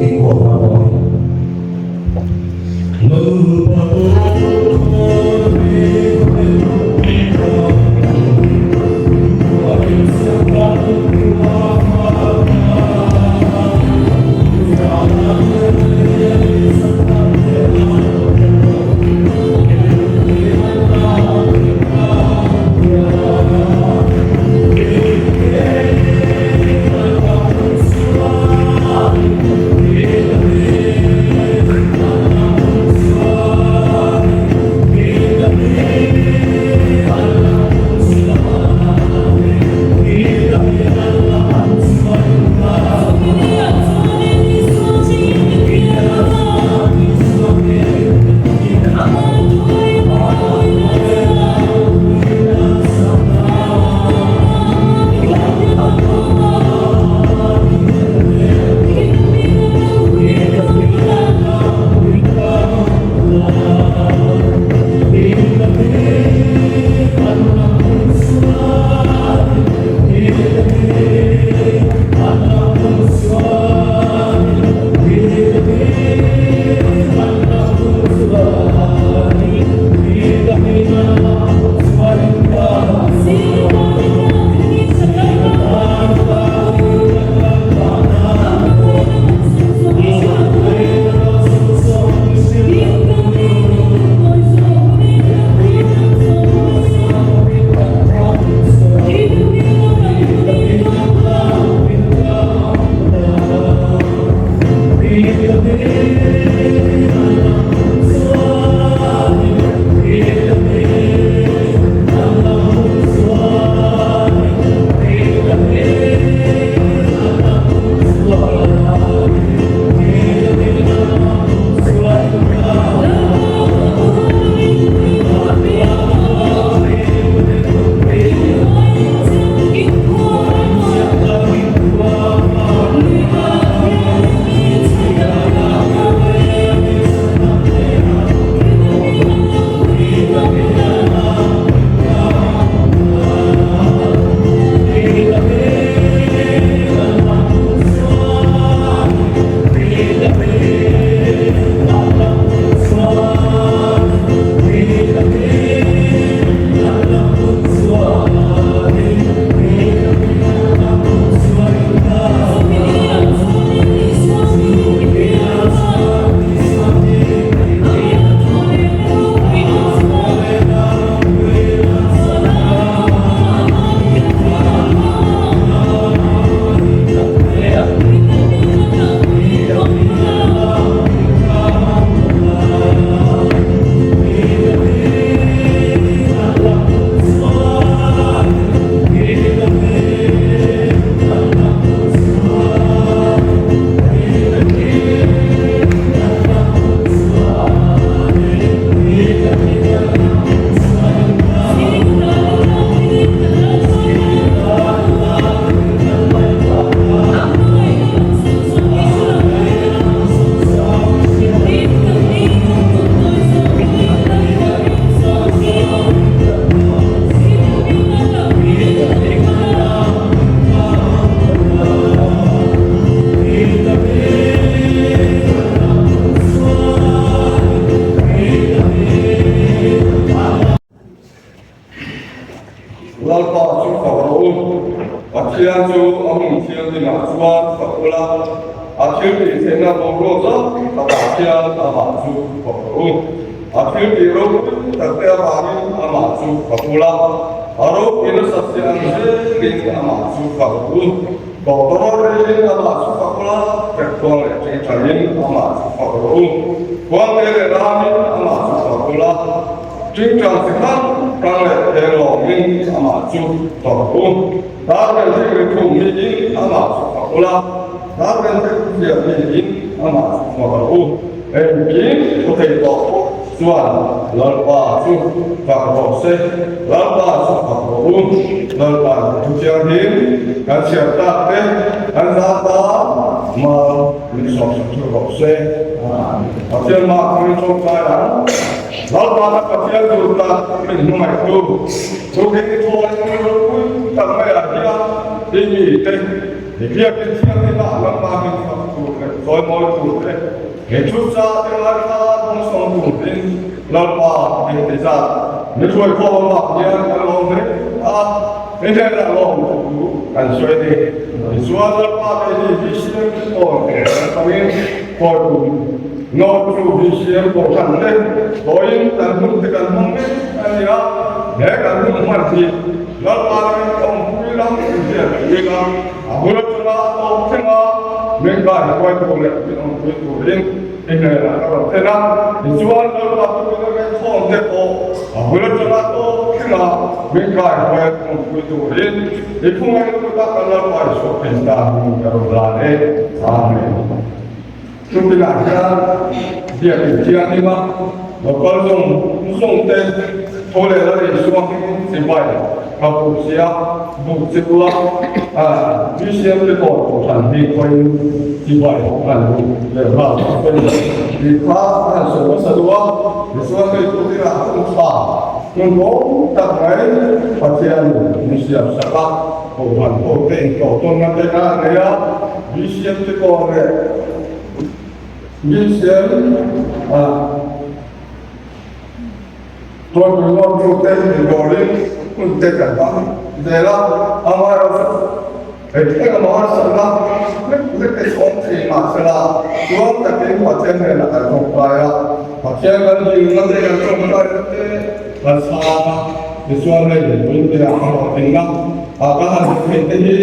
inkhawm nghal dawn a ni. Lalpa chu fak rawh u. Pathian chu a hmun thianghlimah chuan fak ula, a thil tih theihna boruak zau takah hian amah chu fak rawh u. A thil tih ropui takte avangin amah chu fak ula, a ropui nasa siah ang zelin amah chu fak rawh u. Tawtawrawt rilin amah chu fak ula, ṭektuang leh ṭingṭangin amah chu fak rawh u. Khuangte leh ramin amah chu fak ula. Ṭingṭang chi hrang hrang leh theng lawngin amah chu fak u. Dar kan thik ri thum miin amah chu fak ula, dar kan thik thiam miin amah chu fak rawh u. Engkim thu thei tawh pawh chuan Lalpa chu fak rawh se, Lalpa chu fak rawh u. Lalpa thu thianghlim kan chhiar tak te kan zah tan mal min sawmsak theuh rawh se. Pathian mah hmangin tawngtai ang. Lalpa na Pathian tur tak min hmangaihtu chu hi i thawlin ropui tak maiah hian i mite i biakin thianghlimah Lalpa min fak tur leh. chawimawi tur te, he thu cha te ngaithla dawngsawng turin Lalpa engti zat min hruai khawm avang hian kan lawm hle a, he hnenah lawm thu kan sawi a ni. Tichuan Lalpa te hi BCM awn kan atangin kawi tum nawr chu BCM kohhran te tawiin kan hun te kan hmang mek a ni a, he kan hun hman hi Lalpa nen awmpui lam inhriat turin a a bul atanga a tawp thleng a, min kai hruai tur leh min awmpui turin i hnenah ka rawn thlen a. Tichuan Lalpa tukin a ngaihkhawm te pawh a bul atanga a tawp thleng a, min kai hruai a awmpui turin i khungaih lutuk a kan Lalpa Isua Krista hming ka rawn lan e. Amen. Chupinah hian biakin thianghlim a local zawng zawng te tho leh la rei suak in chibai ka buk si a, buk chi ula BCM te pawh kohhran hi khawiin chibai an buk leh nghal bawk a ni. Tih kha a han sawi hmasa duh a, tichuan hei chu tinah hun tha hun rawng tak mai Pathian min siam sak a, kohhran ho te intlawhtawnna te a nei a. BCM te pawh leh BCM tuan lawm tu te indawrin hun te kan hmang zel a, amaherawhchu engtheng emaw harsatna hlek hlek te chu awm thei mahsela tuam takin Pathian hnenah kan tawngtai a, Pathian kan dilna te kan tawngtaina te kan chhang a, tichuan hei India a hlawhtlinna ah kan han hmu thei te hi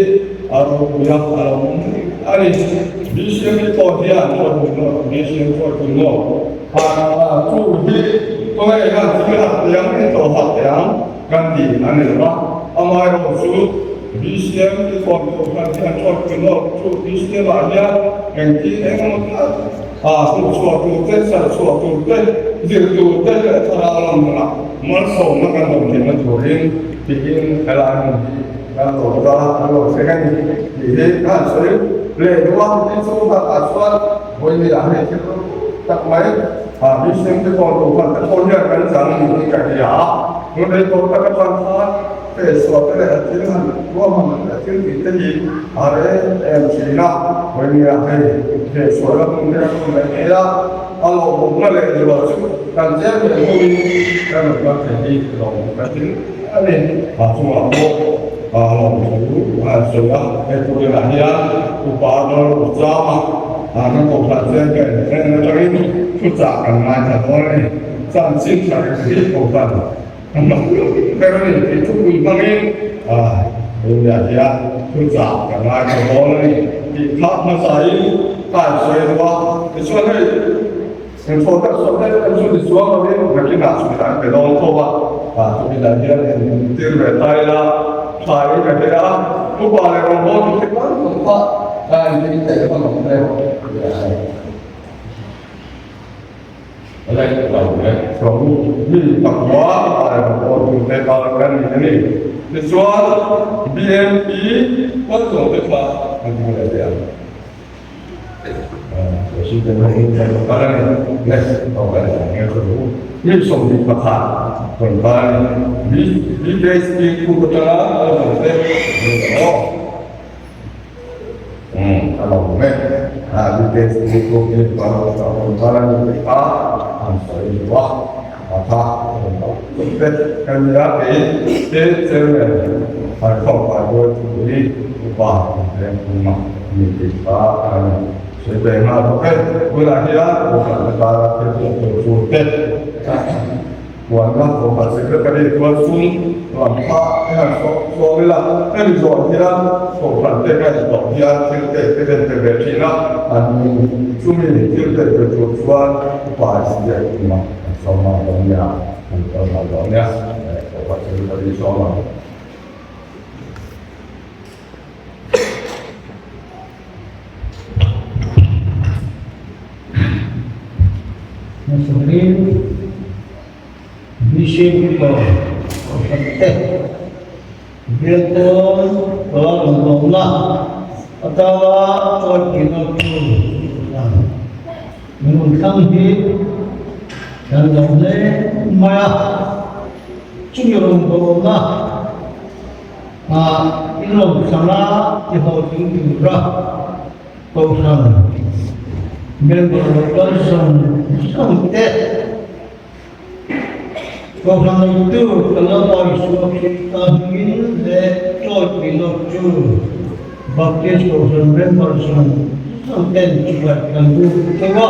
A ropui a, a lo awm a ni. BCM hi pawh hian BCM pawh chu maw a chu hi tunge hian thil hak teh ang in tawh hak teh ang kan ti a ni lo va. Amaherawh chu BCM hi pawh mi hian hian tawh chu maw chu BCM ah hian engtin eng emaw tak a hmuh chhuah tur te, chhar chhuah tur te, zir tur te leh thlarau lam hunah malsawmna kan awm theihna turin tiin helai hmun hi Kan lo ta, kan lo thleng a ni tih hi ka han sawi leh duh a, tin chu bakah chuan vawiin ah hei thil tak mai ah mihring te pawh duh hman te pawh hian kan chang niin ka hria a, hmun rei tawh tak atang khan fehsuah te leh a thil han ruahman leh a thil tih te hi a rem em thin a, vawiin ah hei fehsuah la hmun te kan awm mai thei a, a lawmawmna leh zual chu kan tlem leh hnuin kan rawn kal thei hi lawmawm ka ti. A ni, a chungah pawh a lawm thu a han sawi a, hei turinah hian upa dawr u cham a, an kohhran chen ka inthen atangin thuchah kan ngaithla dawn a ni. Chanchin tha reng hi kohhran a hmang ber a ni tih thupui hmangin tunah hian thuchah kan ngaithla dawn a ni tih kha hmasain ka han sawi duh a, tichuan hei, Engthawh tak sawn daih kan chu ti chuang lovin nakinah chhui an pe dawn tho a, chumi lah hian en tir ve ta ila tha in ka hria a, upa leh rawngbâwl chu thil tam tak kha a entir theih hman awm hle leh lo leh chuang mi pakua upa leh rawngbâwl chu te kal kan ni a ni. Tichuan BMP kawlchawng te kha an hmu leh teh ang. Mi 21 rawn kal a ni. BJP group atanga a lo te a lo awm e. BJP group hi rawn kal a ni tih kha an sawi duh a, a tha rawn kal te kan nia kei te chairman Harkhawm Parbuai thu hi upa Vengphunga mi tih kha a ni. Sawi ve nghal bawk e. Tunah hian Kohhran atana thil tih tur tur te puanna Kohhran Secretary chuan sum lam kha i han sawm ila, hemi zawh hian Kohhran te ka intawh hian thil pek te kan pe ve thin a, an chumi thil pek ve tur chuan upa Vengphunga an sawm nghal dawn nia, an kal nghal dawn nia. Kohhran Secretary sawm ang. Hmasaberin BCP pawh kohhran te bial pawn pawh rawn lawmna atanga chawipuina chu min rawn thlang hi kan lawm hle mai a, chumi rawn lawmna. Ah, i lawm thlang a, i hlawhtling tur a, Kohhran Member local zawng zawng te Kohhran neitu kan Lalpa Isua Krista hmingin leh tawipui lawk chu Baptist Kohhran member zawng zawng ten chibai kan buk cheu a,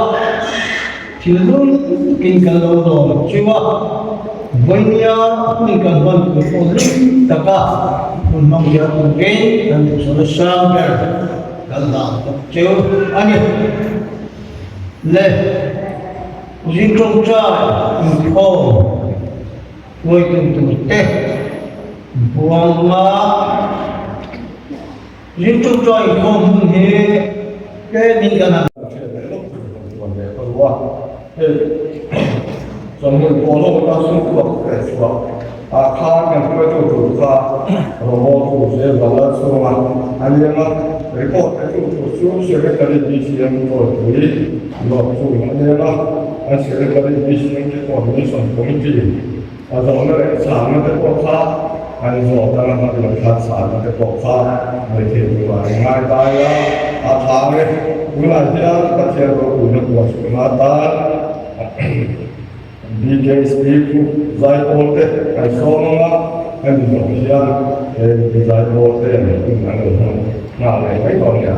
thinlung takin kan lo lawm cheu a, vawinia hun kan hman tur pawh hlim taka hun hmang hial turin kan duhsawna sang ber kan hlan bawk cheu a ni. Le. Zing tawngtai inkhawm hruaitu turte buanga zing tawngtai inkhawm hun hi tlemin kan han hriat leh lawk tur kan chuan leh ka lu a, hei chawhmun pawl ho kha sumtuak leh chhuah ah khan kan hruaitu tur kha rawngbawl tu zel lo la chhung a, a nianga report pe tu tur chu Secretary BCM Tawipui Lawk chu a nia a, an Secretary BCM Coordination Committee a zawhna leh chhangna te pawh kha an zawh dan a hman loh khan chhangna te pawh kha nei thei tur ah an ngai dai a, a thang e. Tunah hian Pathian ropuina buatsaihna atan BKSP khu zaipawl te kan sawm ang a, hemi zawh hian he zaipawl te hun an lo hmang nghal leh mai dawn nia.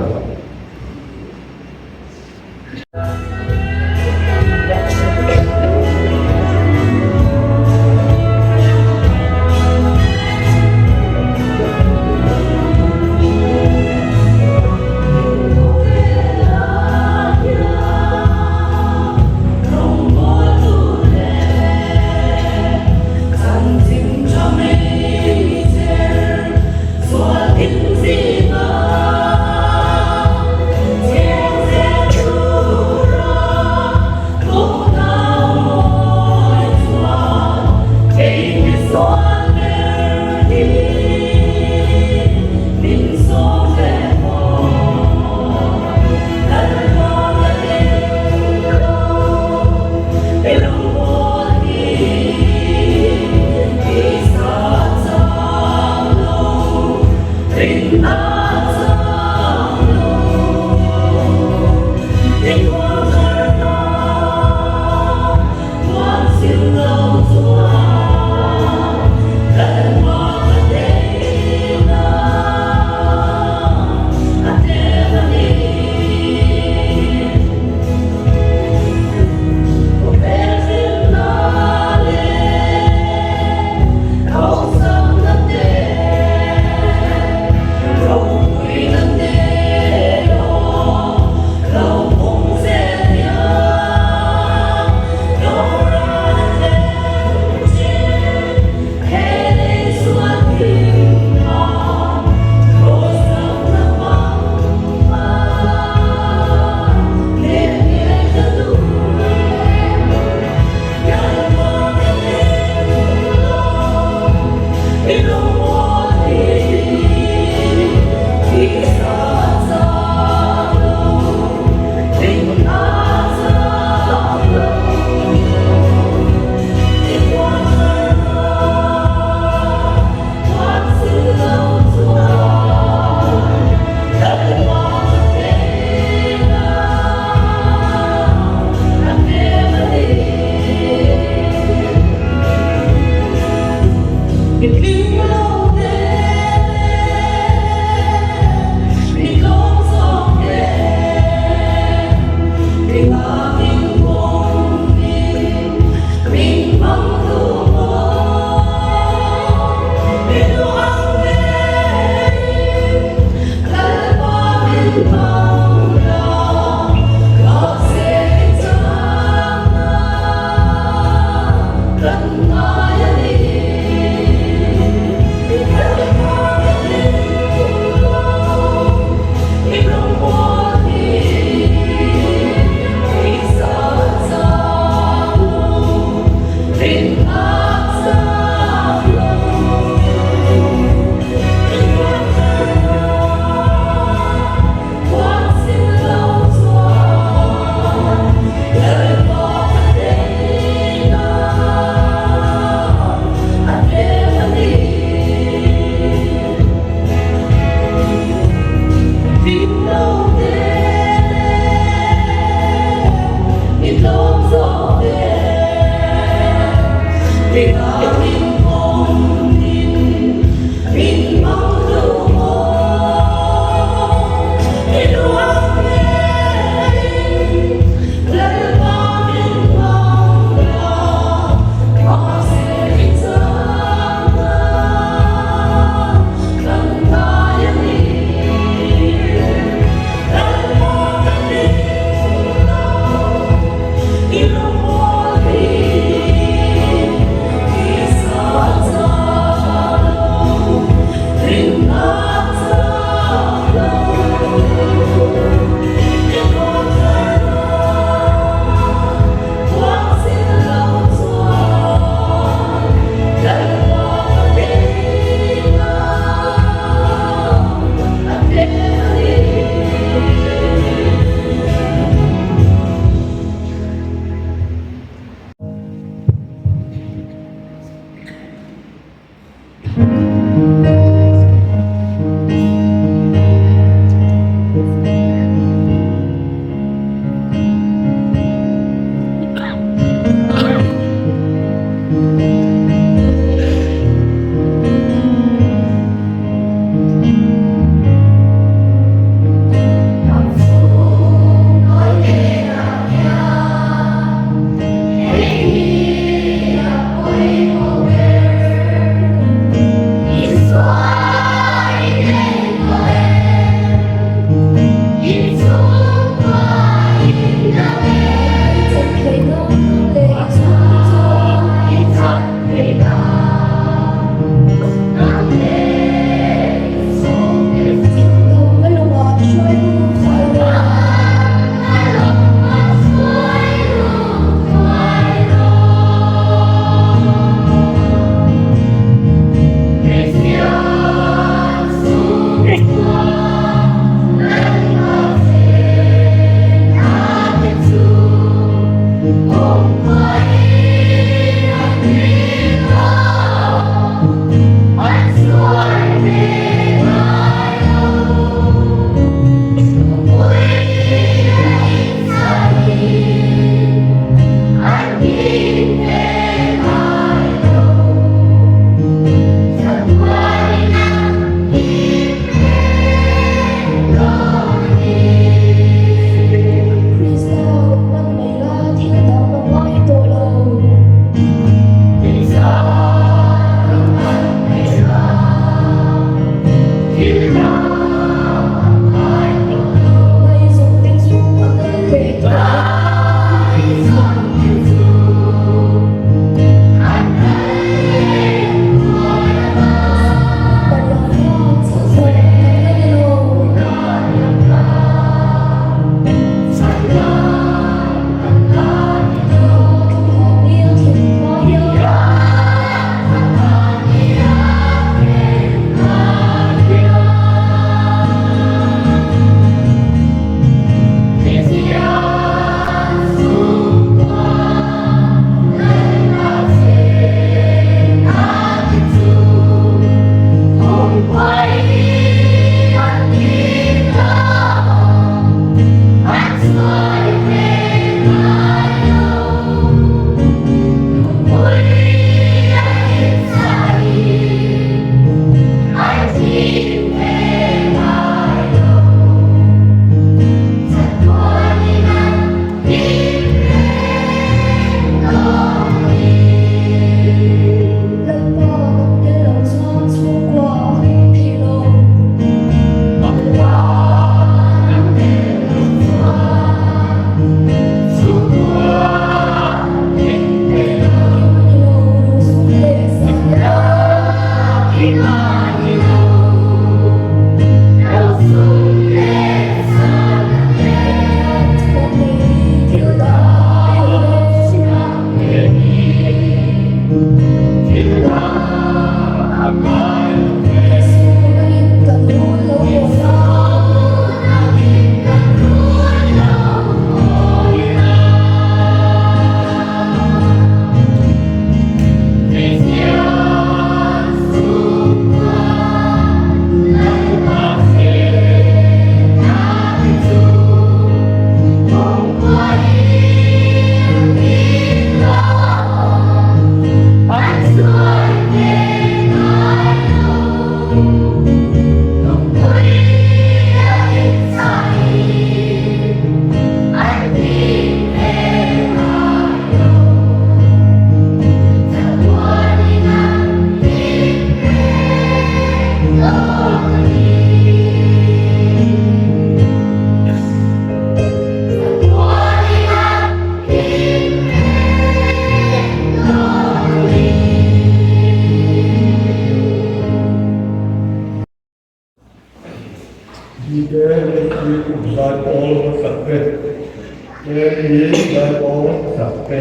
BNP Zaipawl sak te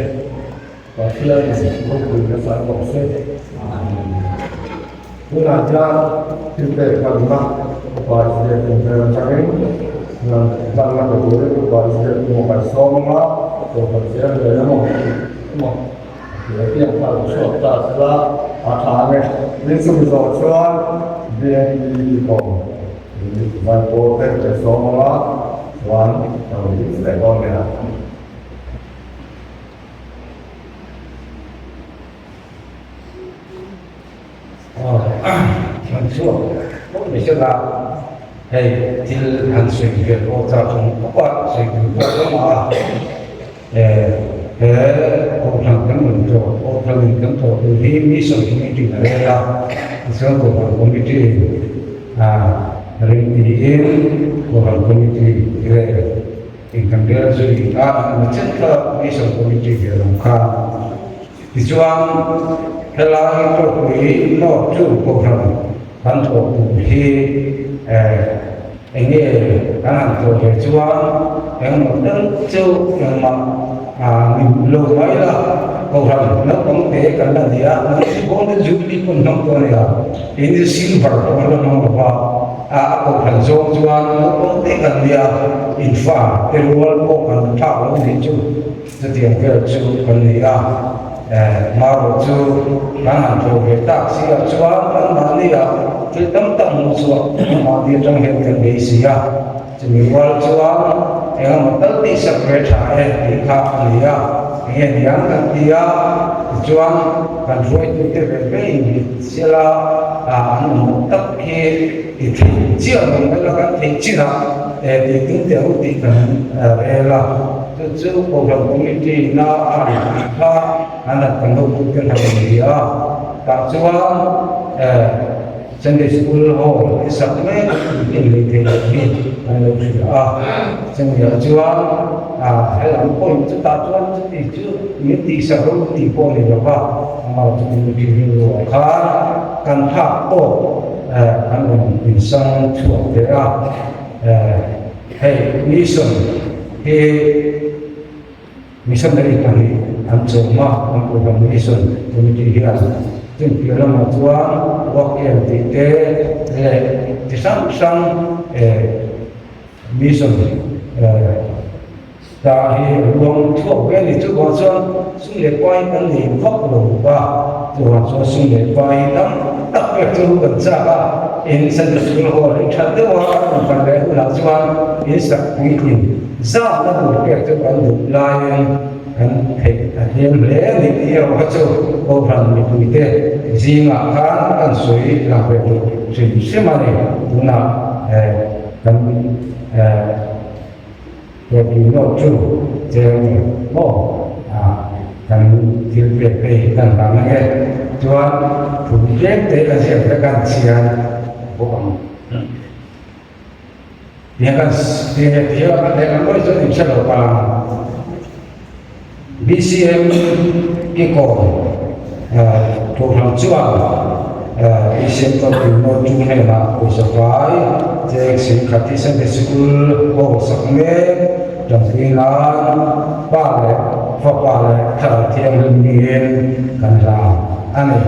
Pathianin ropui nasa rawh se. Tunah hian thil pek hmanna Upa Israel kum hmel atangin hmanna pe turin Upa Israel kum a kaihsawm anga kohhran zel ve emaw emaw a piang kha lo chhuak ta sela a tha ang e. Tin chumi zawh chuan BNP kawm Zaipawl te kaihsawm anga chuan ka rawn dik leh dawn nia. An chhuak pawh ni sela hei thil han sawi ve pawh chak ang khawp a sawi tur pawh a awm a he kohhran kan rawn tlawh kohhran in kan tlawh tur hi mission committee a rel a tichuan kohhran committee remtiin kohhran committee rel in kan rel zui a engemaw chen kha mission committee ve lo kha. Tichuan, helai Tawkpui North chu Kohhran kan thawh tur hi eng nge kan han thawh ve chuan engmaw tel chu engmah ni lo mai la, Kohhran naupang te kan la ni a, nang chu Golden Jubilee pawh hmang tawh a ni a, keini chu Silver pawh kan la hmang lo va, a Kohhran zawng chuan naupang te kan ni a, infa te rual pawh kan thlak lo nih chu. Chutiang vel chu kan ni a, hmarawh chu kan han thaw ve tak si ah chuan kan mahni ah thil tam tak hmuh chhuah kan mahni atang hian kan bei si a, chumi rual chuan engemaw tal tihsak ve tha e tih kha a ni a, enge niang kan ti a, tichuan kan hruaitute ve ve in hit sela an awm tak khi ti thei chiah lo mai la kan theih chinah tih tum teh u tih kan rel a. Chu chu Kohhran Committee na a an tih kha an han kan ho tu ten han rawn ti a, tah chuan Sunday School Hall i sak mek in lei thei loh hi an lo hria a, chumi ah chuan helam point chu tah chuan chuti chu min tihsak ro tih pawh a ni lo va, amah chu committee rilru ah khan kan phak tawk an rawn insang chhuak ve a. Hei mission hi missionary pahnih an chawm a, an program mission committee hian chung piah lamah chuan work em tih te leh chi hrang hrang mission ta hi a luang chhuak ve a ni. Chuvang chuan sum leh pai kan nei vak lo a, chuvang chuan sum leh pai tam tak pek chu kan chak a, in Sunday School Hall hi tha deuh a kan rawn kal leh hunah chuan in sak puitling zat na tur pek chu kan duh laiin kan theih a hliam hle a ni tih erawh kha chu Kohhran mipuite zingah khan kan sawi lang ve duh hrim hrim a ni. Tunah kan Tawpui nawk chu cheng ni maw a kan thil pek te hi kan hlang ang e chuan thu tlem te kan ziak vek a chhiar bawk ang tiang kan ti leh ti a kan leh ang ngawih chuan inhre lo palh ang BCM kikawn Kohhran chuan BCM Tawpui nawk chu hnenah pawisa fai cheng singkhat hi Sunday Sikul ho sak mek tanpui nan pa leh fapa leh Thlarau Thianghlim hmingin kan hlang a ni.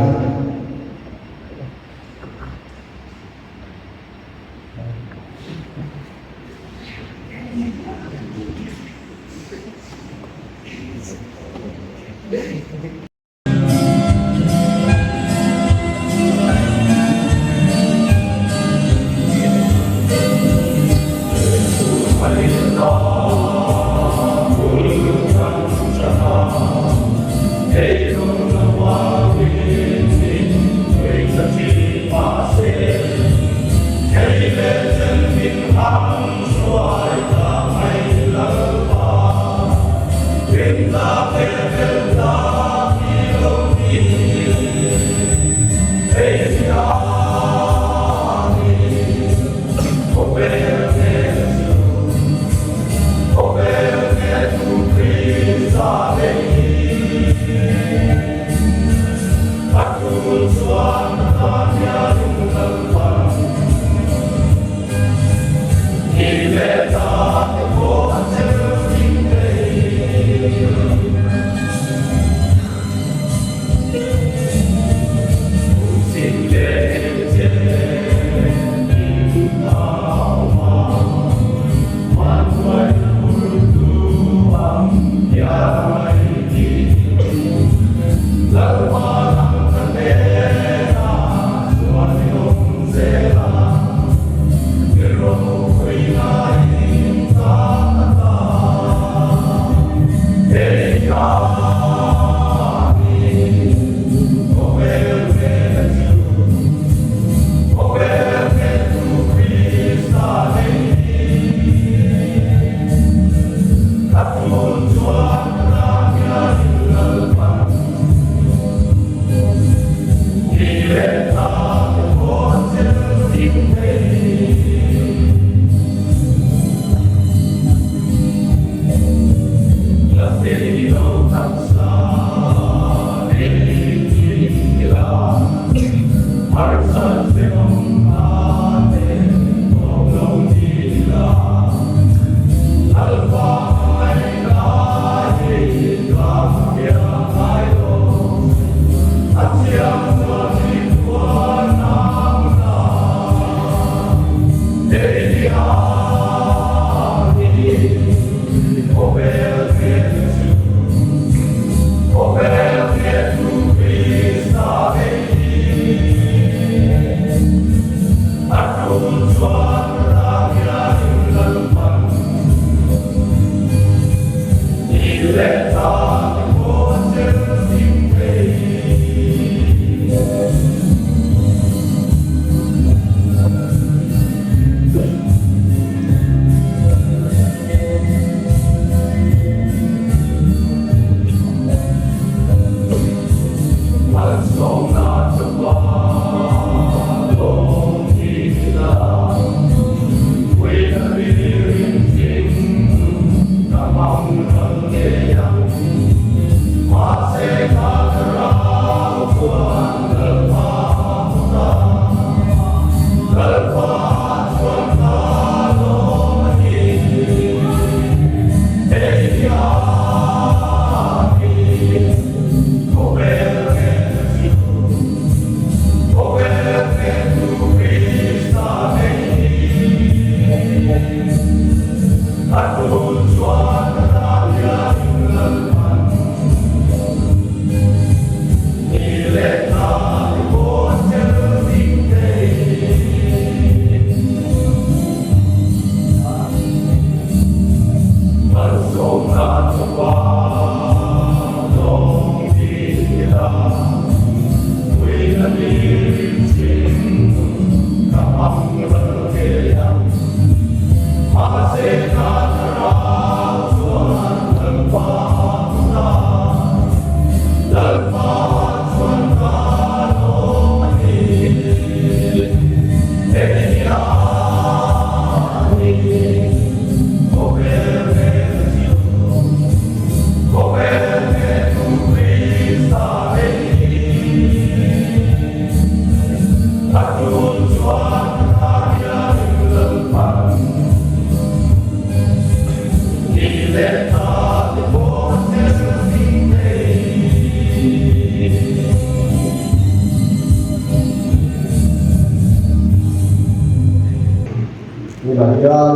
Tunah hian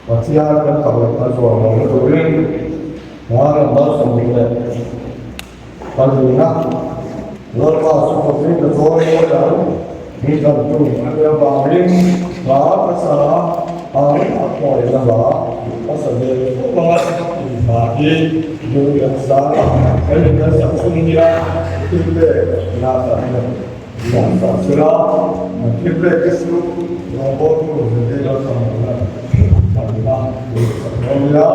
Pathian kan fak leh kan zuar lohna turin hna 22 Lalpa chu fawkin ka chawi mawi ang, mi dang tu a nia vangin hla ka sa ang a pawina hla ka sa ve fo a, tih hla hi lung kan sang a, hemi kan sak chhung hian thil pek nasa hian kan sak chhun a, thil pek te chu rawngbawltu zirtir lalpa hmuhna thlangna tur sak dawn nia.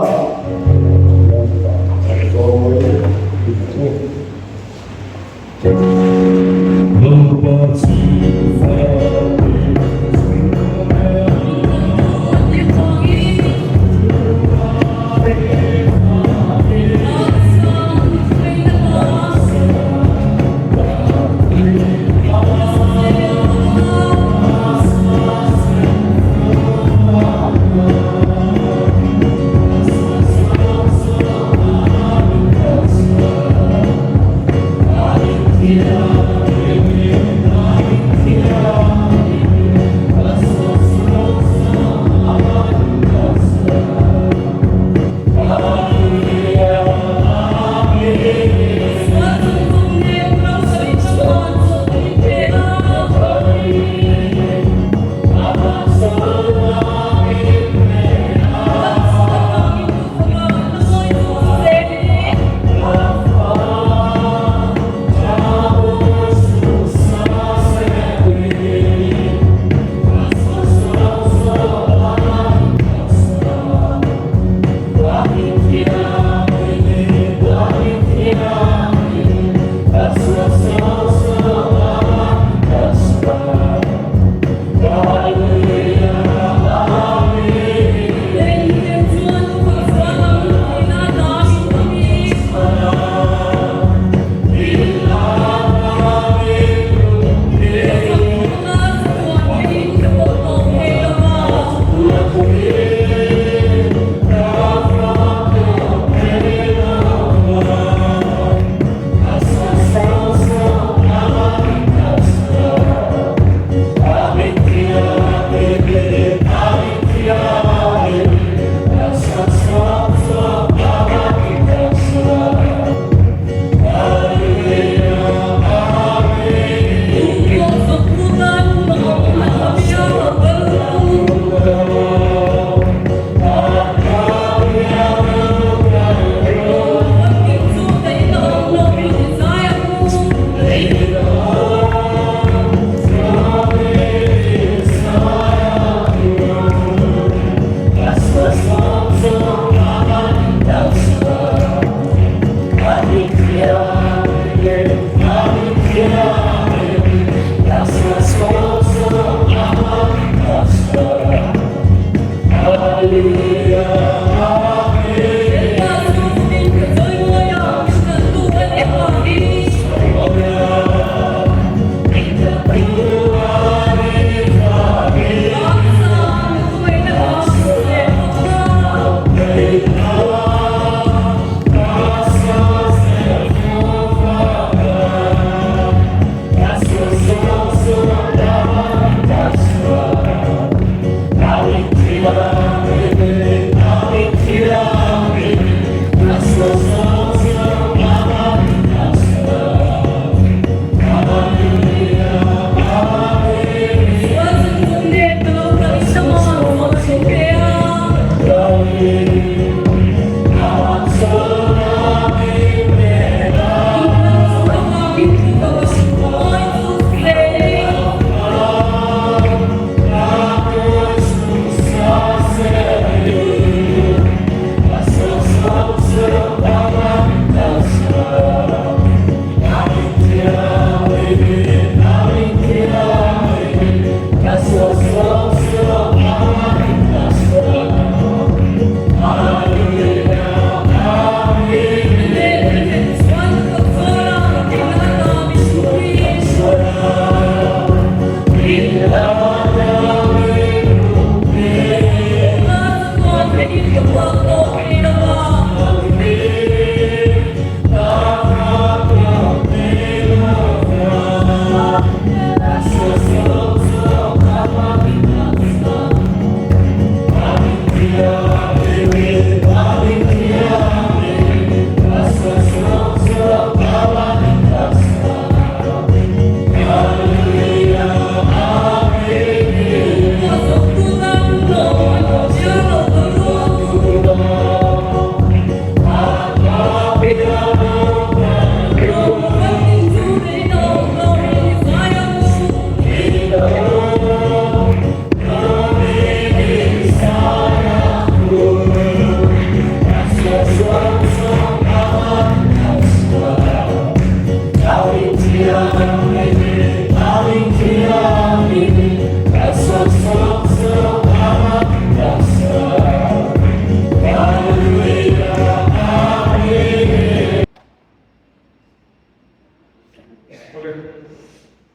Awle,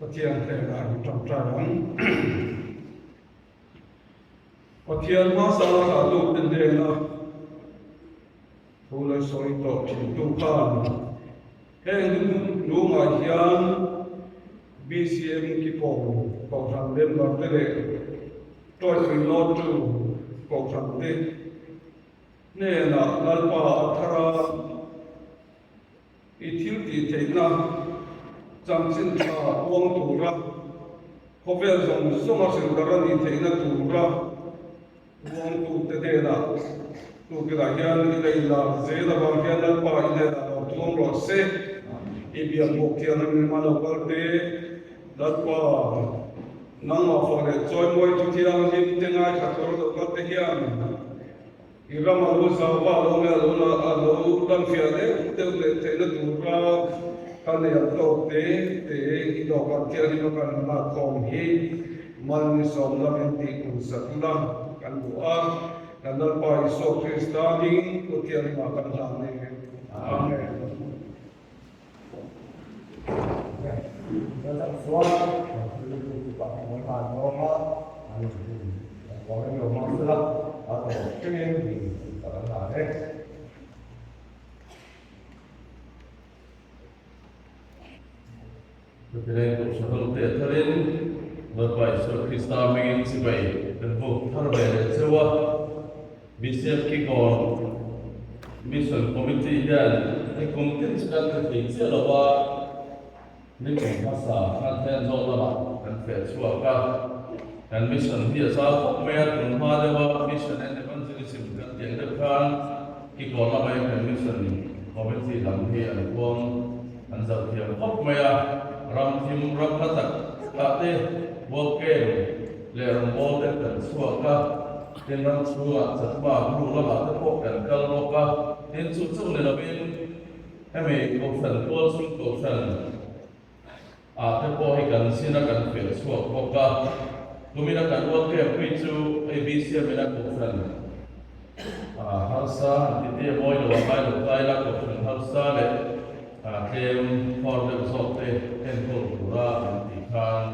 Pathian hnenah in ṭangṭai ang. Pathian hmasa thlahtu te hnena thu la sawi tawh thintu khan heng lungah hian BCM Kikawn Kohhran member te leh Tawipui Lawtu Kohhran te hnenah Lalpa a thar a. I thil tih theihna chanchin tha puang tura khawvel zawng zawnga hrilhdarh a nih theihna tura puangtute hnenah tukilh ah hian i la inlar zel avang hian Lalpa i hnenah lo tuam rawh se. I biak bawk thian a mihma lo kal te, Lalpa, nangmah fak leh chawimawi thu thianghlim te ngaithla tur lo kal te hian, I ram a lo zau va lo nge a lo la a lo dam fiah deuh deuh leh theihna tura ka nei ang tawk te te i dawhkan thianghlim a kan lak khawm hi malnisawm lamin tih kun sak la kan duh a, kan Lalpa Isua Krista hming kut thianghlimah kan hlan e. Amen. Chutihleng Kohhran te tharin Lalpa Isua Krista hmingin chibai kan buk thar ve leh cheu a. BCF Kikawn Mission Committee hian hei kum tin chu kan ti thei chiah lo a, nikum hmasa khan hian zawk lamah kan feh chhuak a, kan mission hi a zau khawp mai a, tun hma deuha Mission and Evangelism kan tih ang deuh khan Kikawn lama hian kan Mission Committee lam hi an huang an zauh thiam khawp mai a, ram thim ram hla tak takah te World Camp leh rawngbâwl te kan chhuak a. Tin ram chhungah chakma group lamah te pawh kan kal bawk a, tin chu chu ni lovin hemi kohhran tual chhung kohhran ah te pawh hi kan zin a kan feh chhuak bawk a, kumina kan ual camp hi chu hei BCM ina kohhran ah harsa han ti te mawi lo a ngai lo tlai la kohhran harsa leh tlem khawr deuh zawk te enkawl tura an tih khan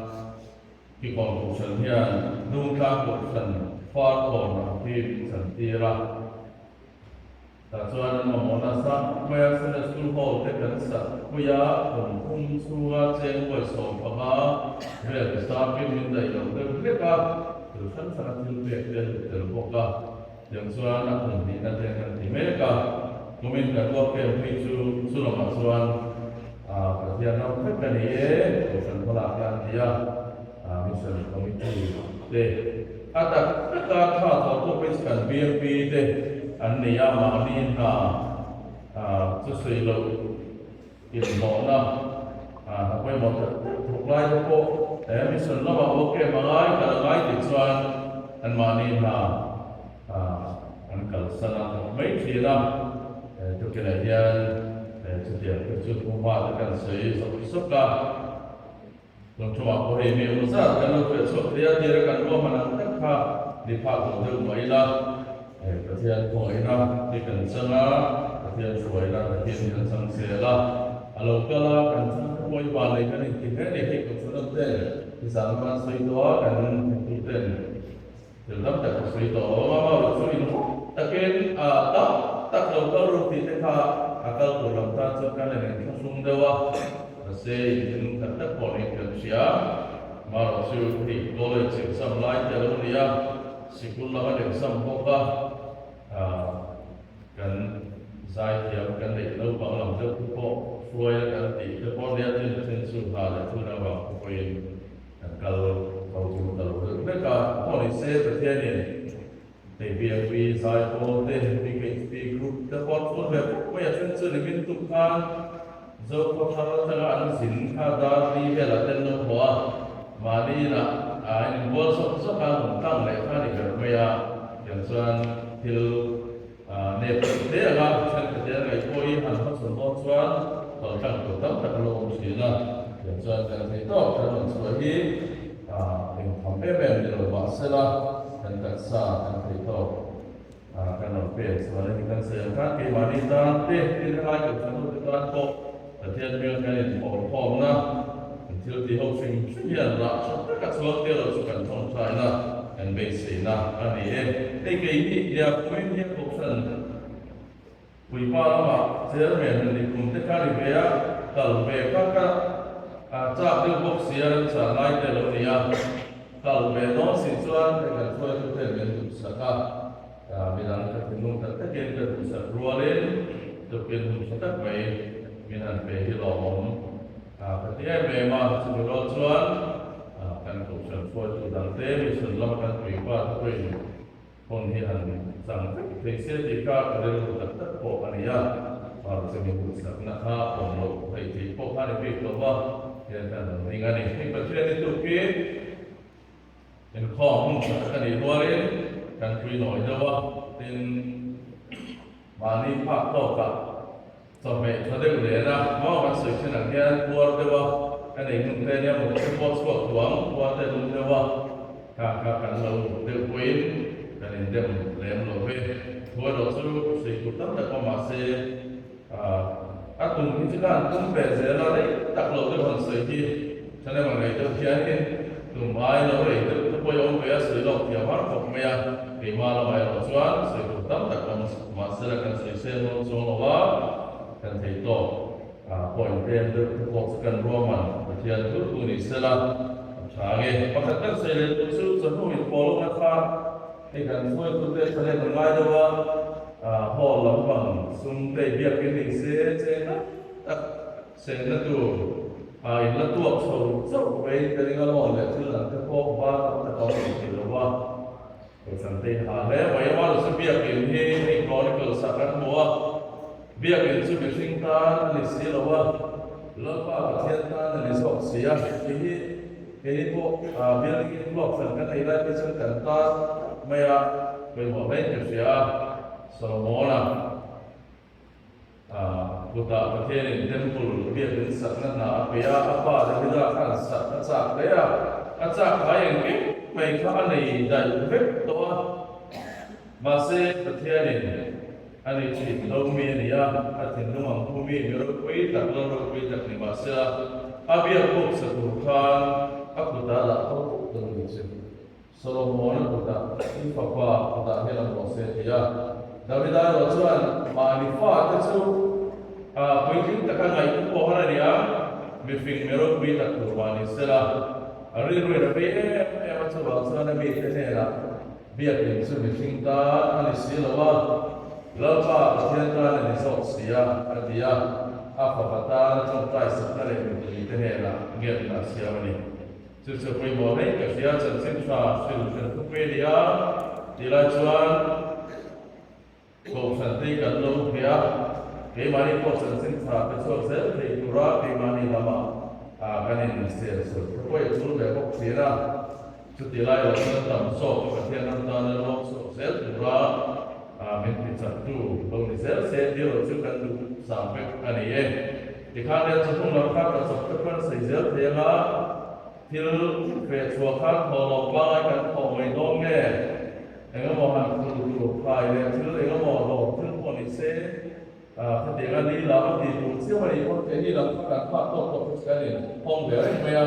Kikawn Kohhran hian Dungtlang Kohhran far tawn ang hi min chan tir a. Tah chuan an mamawh nasa khawp mai a, Sunday School Hall te kan sak pui a, kum thum chhunga cheng vawi 15 vel hisapin min daih lo deuh hlek a, thil hran hrana thil pek te a lut tel bawk a, tiang chuan a kum hnihna te kan ti mek a, kumin kan uap em phei chu chu lamah chuan Pathian ram vek a ni e, Kohhran hmalak hian a ti a, Mission Committee te a tak taka tha thawhtu pawh hi kan BMP te an nei a, mahni hna chu sawi loh inhlawhna hna pawimawh tak tak thawk lai te pawh he Mission lamah work em a ngai kal a ngai tih chuan an mahni hna an kalsan a thawk mai thin a, tukileh hian chutiang te chu hmuhma te kan sawi zawk zawk a, tun thumah pawh hei mi eng zat kan lo feh chhuak thei a, tira kan ruahman ang tak kha ni phak lo deuh mai ila, Pathian khawngaihna hi kan chang a, Pathian hruaina takin kan chang zel a, a lo kal a, kan chang te pawh i van lei kan inti hle a ni, hei kohhran ten i zan kan sawi tawh a, kan hengtuten. Thil tam tak ka sawi tawh awm a, Maura chu in takin a tam tak lo kal ru tih te kha a kal tur lam tan chuan kan en inthlahrung deuh a, mahse in tak tak pawh niin kan hria. Maura chu hei college exam lai te a lo ni a, sikul lam an exam bawk a, kan zaithiam kan neih naupang lam deuh te pawh hruai a kan tih te pawh nia tin then chu hna leh thun avang te pawhin Kan kal ho chu ka lo deuh vek a, pawh ni se Pathianin hei BMP Zaipawl te, BKHP Group te pawh an phur ve khawp mai a then chu. nimin tuk khan Zokhua thar atanga an zin kha dar li velah te an lo haw a, mahni inah an inbual zawk zawk a, rawn tlang leh kha a ni ber mai a, tiang chuan thil nep deuh hle ang a, thenkhat te an ngaih pawh hi han hmachhawn dawn chuan kal tlang tur tam tak a lo awm thin a, tiang chuan kan thei tawk kan rawn chhuah hi eng tham em em ni lo mahsela kan taksa kan thei tawk. Kan rawn pek chuan hemi kan sawi ang khan keimahni tan te tin helai kan thlan ho te tan pawh Pathian hmel kan inhawrkhawmna kan thil tih ho hrim hrim hian rah tha taka chuang te erawh chu kan tawngtaina kan beiseina a ni e. Hei kei hi Liapuiin hian Kohhran Puipa lamah Chairman han ni kum te kha ni ve a, kal ve kha ka chak deuh bawk si a, remchang lai te a lo ni a. Kal ve dawn si chuan hei kan hruaitu ten min duhsak a, midang ka thinlung tak takin ka duhsak rualin tukin hun tha tak mai min han pe hi lawmawm ka ti em em a. Chumi rual chuan kan kohhran hruaitu dangte mission lama kan puipa te pawhin Phone hi han chang vek thei se tih kha ka rilru tak tak pawh a ni a, hmar chumi duhsakna kha awm loh theih tih pawh kha ni bik lo va, hian kan rawn ding a ni. Hei Pathian hi tuk hi inkhawm hun tha tak a nih rualin kan pui nawi deuh a, tin mahni phak tawkah chawhmeh tha deuh nen a, maw kan sawi thin ang hian puar deuh a, ka nei hmun te nia mut te pawh chhuak duang, puar te lum deuh a, kha kha kan lo deuh pawhin kan indem lem lo ve. Thu erawh chu sawi tur tam tak awm mahse a tum hi chu khan tum ve zel a, rei tak lo deuh han sawi hi thahnem ang rei deuh hianin tum ai lo rei deuh te pawh i awm ve a, sawi lawk thiam har khawp mai a, keimah lamah erawh chuan sawi tur tam tak awm Mahsela kan sawi sel dawn chuang lo a, kan thei tawk point tlem deuh te pawh chu kan ruahman Pathian thu thu ni sela a tha nge. Pakhat kan sawi leh tur chu chawhnu inpawlawk na kha hei kan hruaitute thahnem an ngai deuh a, hall lampang sum te biakin ni se cheng tak tak senna tur in la tuak chho chauh mai ka ring a lawn leh thil dang te pawh var tak tak a awm thei lo a. Kohhran te in ha hle mai a, Moses biakin hi hei Chronicles ah kan hmu a, biakin chu mihring tan a ni si lo a, Lalpa Pathian tan a ni zawk si a, tih hi keini pawh building in block hran kan ei lai phei chuan kan tan mai a, pawimawh hlein ka hria a, Solomon-a. Kutah Pathianin Temple biakin sakna hna a pe a, a pa Davida khan sak a chak hle a, a chak khai engkim mai kha a nei daih vek tawh a. Mahse, Pathianin a ni thin lo mi a ni a, a thinlung ang pu mi, mi ropui tak, lal ropui tak ni mahsela, a biak bawk sa tur khan a kutah dah tho tawh ni chu. Solomon-a kutah, I fapa kutah hian a hmuh se, ti a. Davida erawh chuan mahni fate chu puitling taka ngaih pawh har a ni a, mifing mi ropui tak tur mah ni sela, a rilruin a vei em em a, chuvang chuan a mite hnenah biakin chu mihring tan a ni si lo a, Lalpa Pathian tan a ni zawk si a, a ti a, a fapa tana tawngtai sakna leh mipuite hnenah ngenna a siam a ni. Chu chu pawimawh mai ka hria, chanchin tha hril hran thupui a ni a, tih lai chuan Kohhran te kan lo hria a, keimahni pawh chanchin tha pe chhuak zel thei tura keimahni lamah kan insel sawi te pawh i tul ve bawk thin a, chutih lai erawh chuan tam zawk a Pathian ram tana lawm chhuak zel tura min ti chaktu lo ni zel se tih erawh chu kan duh zam vek a ni e. Tikhan hian chawhnu lam kha ka chawp te pawh an sawi zel thei anga, thil feh chhuah khan thaw lo pangai kan thaw mai dawn nge? Engemaw han phur tur phai leh thil engemaw dawr thil pawh ni se, khatianga ni lam a tih tur chiam a nih pawn keini lam kha kan phak tawk tawk te chu kan in hawng ve reng mai a,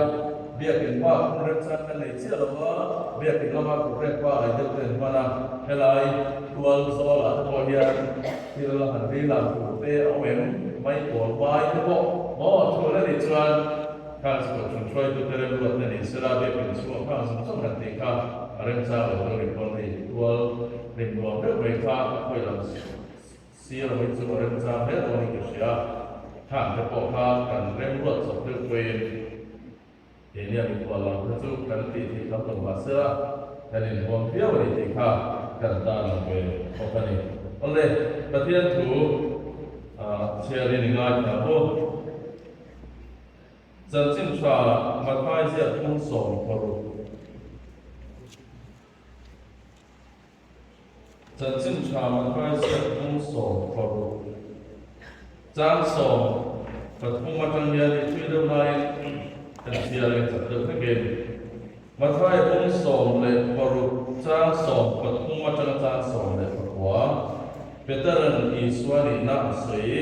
biakin pa phun remchang kan nei chiah lo a, biakin lama programme pa ngai deuh te an hman a, helai tual zawlah te pawh hian thil han ri lam tur te a awm em? Mai pawl mai te pawh maw thu la nih chuan khang chu kohhran hruaitute remruatna ni sela biakin chhung khang zawng zawng han tih kha a remchang lo deuh ringawt hei tual rim nuam deuh mai kha a khawi lam sir mai chu a remchang hle dawn in ka hria khang te pawh kha kan remruat chawp deuh pawhin Keinia mikhual lam kha chu kan tih theih tam lo mahsela kan inhuam viau a ni tih kha kan tan ang ve bawk a ni. Awle, Pathian thu Chhiarin i ngaithla u. Chanchin tha Mathai ziak phung 16. Chanchin tha Mathai ziak phung 16. Chang 13 atang hian i thui deuh laiin kan chhiar eng chak deuh hlek em. Mathai phung 16 chang 13 atanga chang 19 Petera'n Isua nihna a sawi.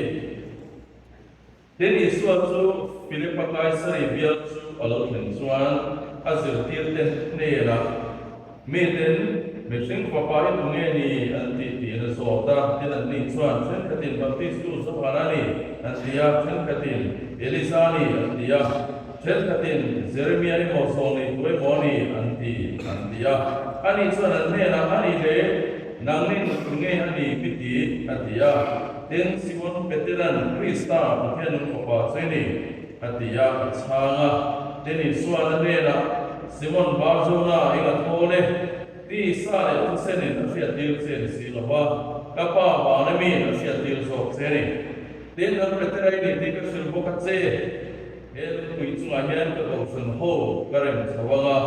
Tin, Isua chu Philipa Kaisari bial chu a lo thlen chuan a zirtirte hnenah, Miten mihring fapa i tu nge ni? an tih tiin a zawt a. Tin, anni chuan, Thenkhatin Baptistu Johana ni, an ti a, thenkhatin Elija ni, an ti a, thenkhatin Jeremia emaw Sawnei tu emaw ni, an ti, an ti a. Ani chuan an hnenah, A nih le, nangnin tu nge a ni mi ti? a ti a. Tin, Simon Petera'n, Krista, Pathian nung Fapa chu i ni, a ti a, a chhang a. Tin, Isua'n a hnenah, Simon Bar-Jona, eng a thawl e? Tisa leh thisenin a hriattir che ni si lo va, ka Pa vana miin a hriattir zawk che a ni. Tin, nang Petera i ni tih ka hrilh bawk a che. He lungpui chungah hian ka kohhran ho ka rem chho ang a,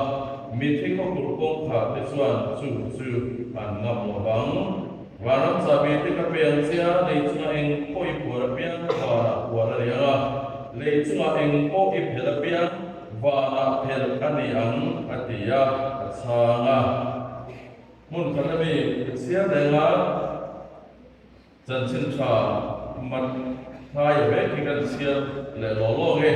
mitthi khawkulh kawngkhar te chuan chu chu an ngam lo vang. Vanram chahbi te ka pe ang che a, lei chungah eng pawh i phuar apiang vanah phuar a ni ang a, lei chungah eng pawh i phelh apiang vanah phelh a ni ang, a ti a, a chhang a. Hmun khat ami ka chhiar reng a. Chanchin tha Matthai vek hi kan chhiar leh law law nge?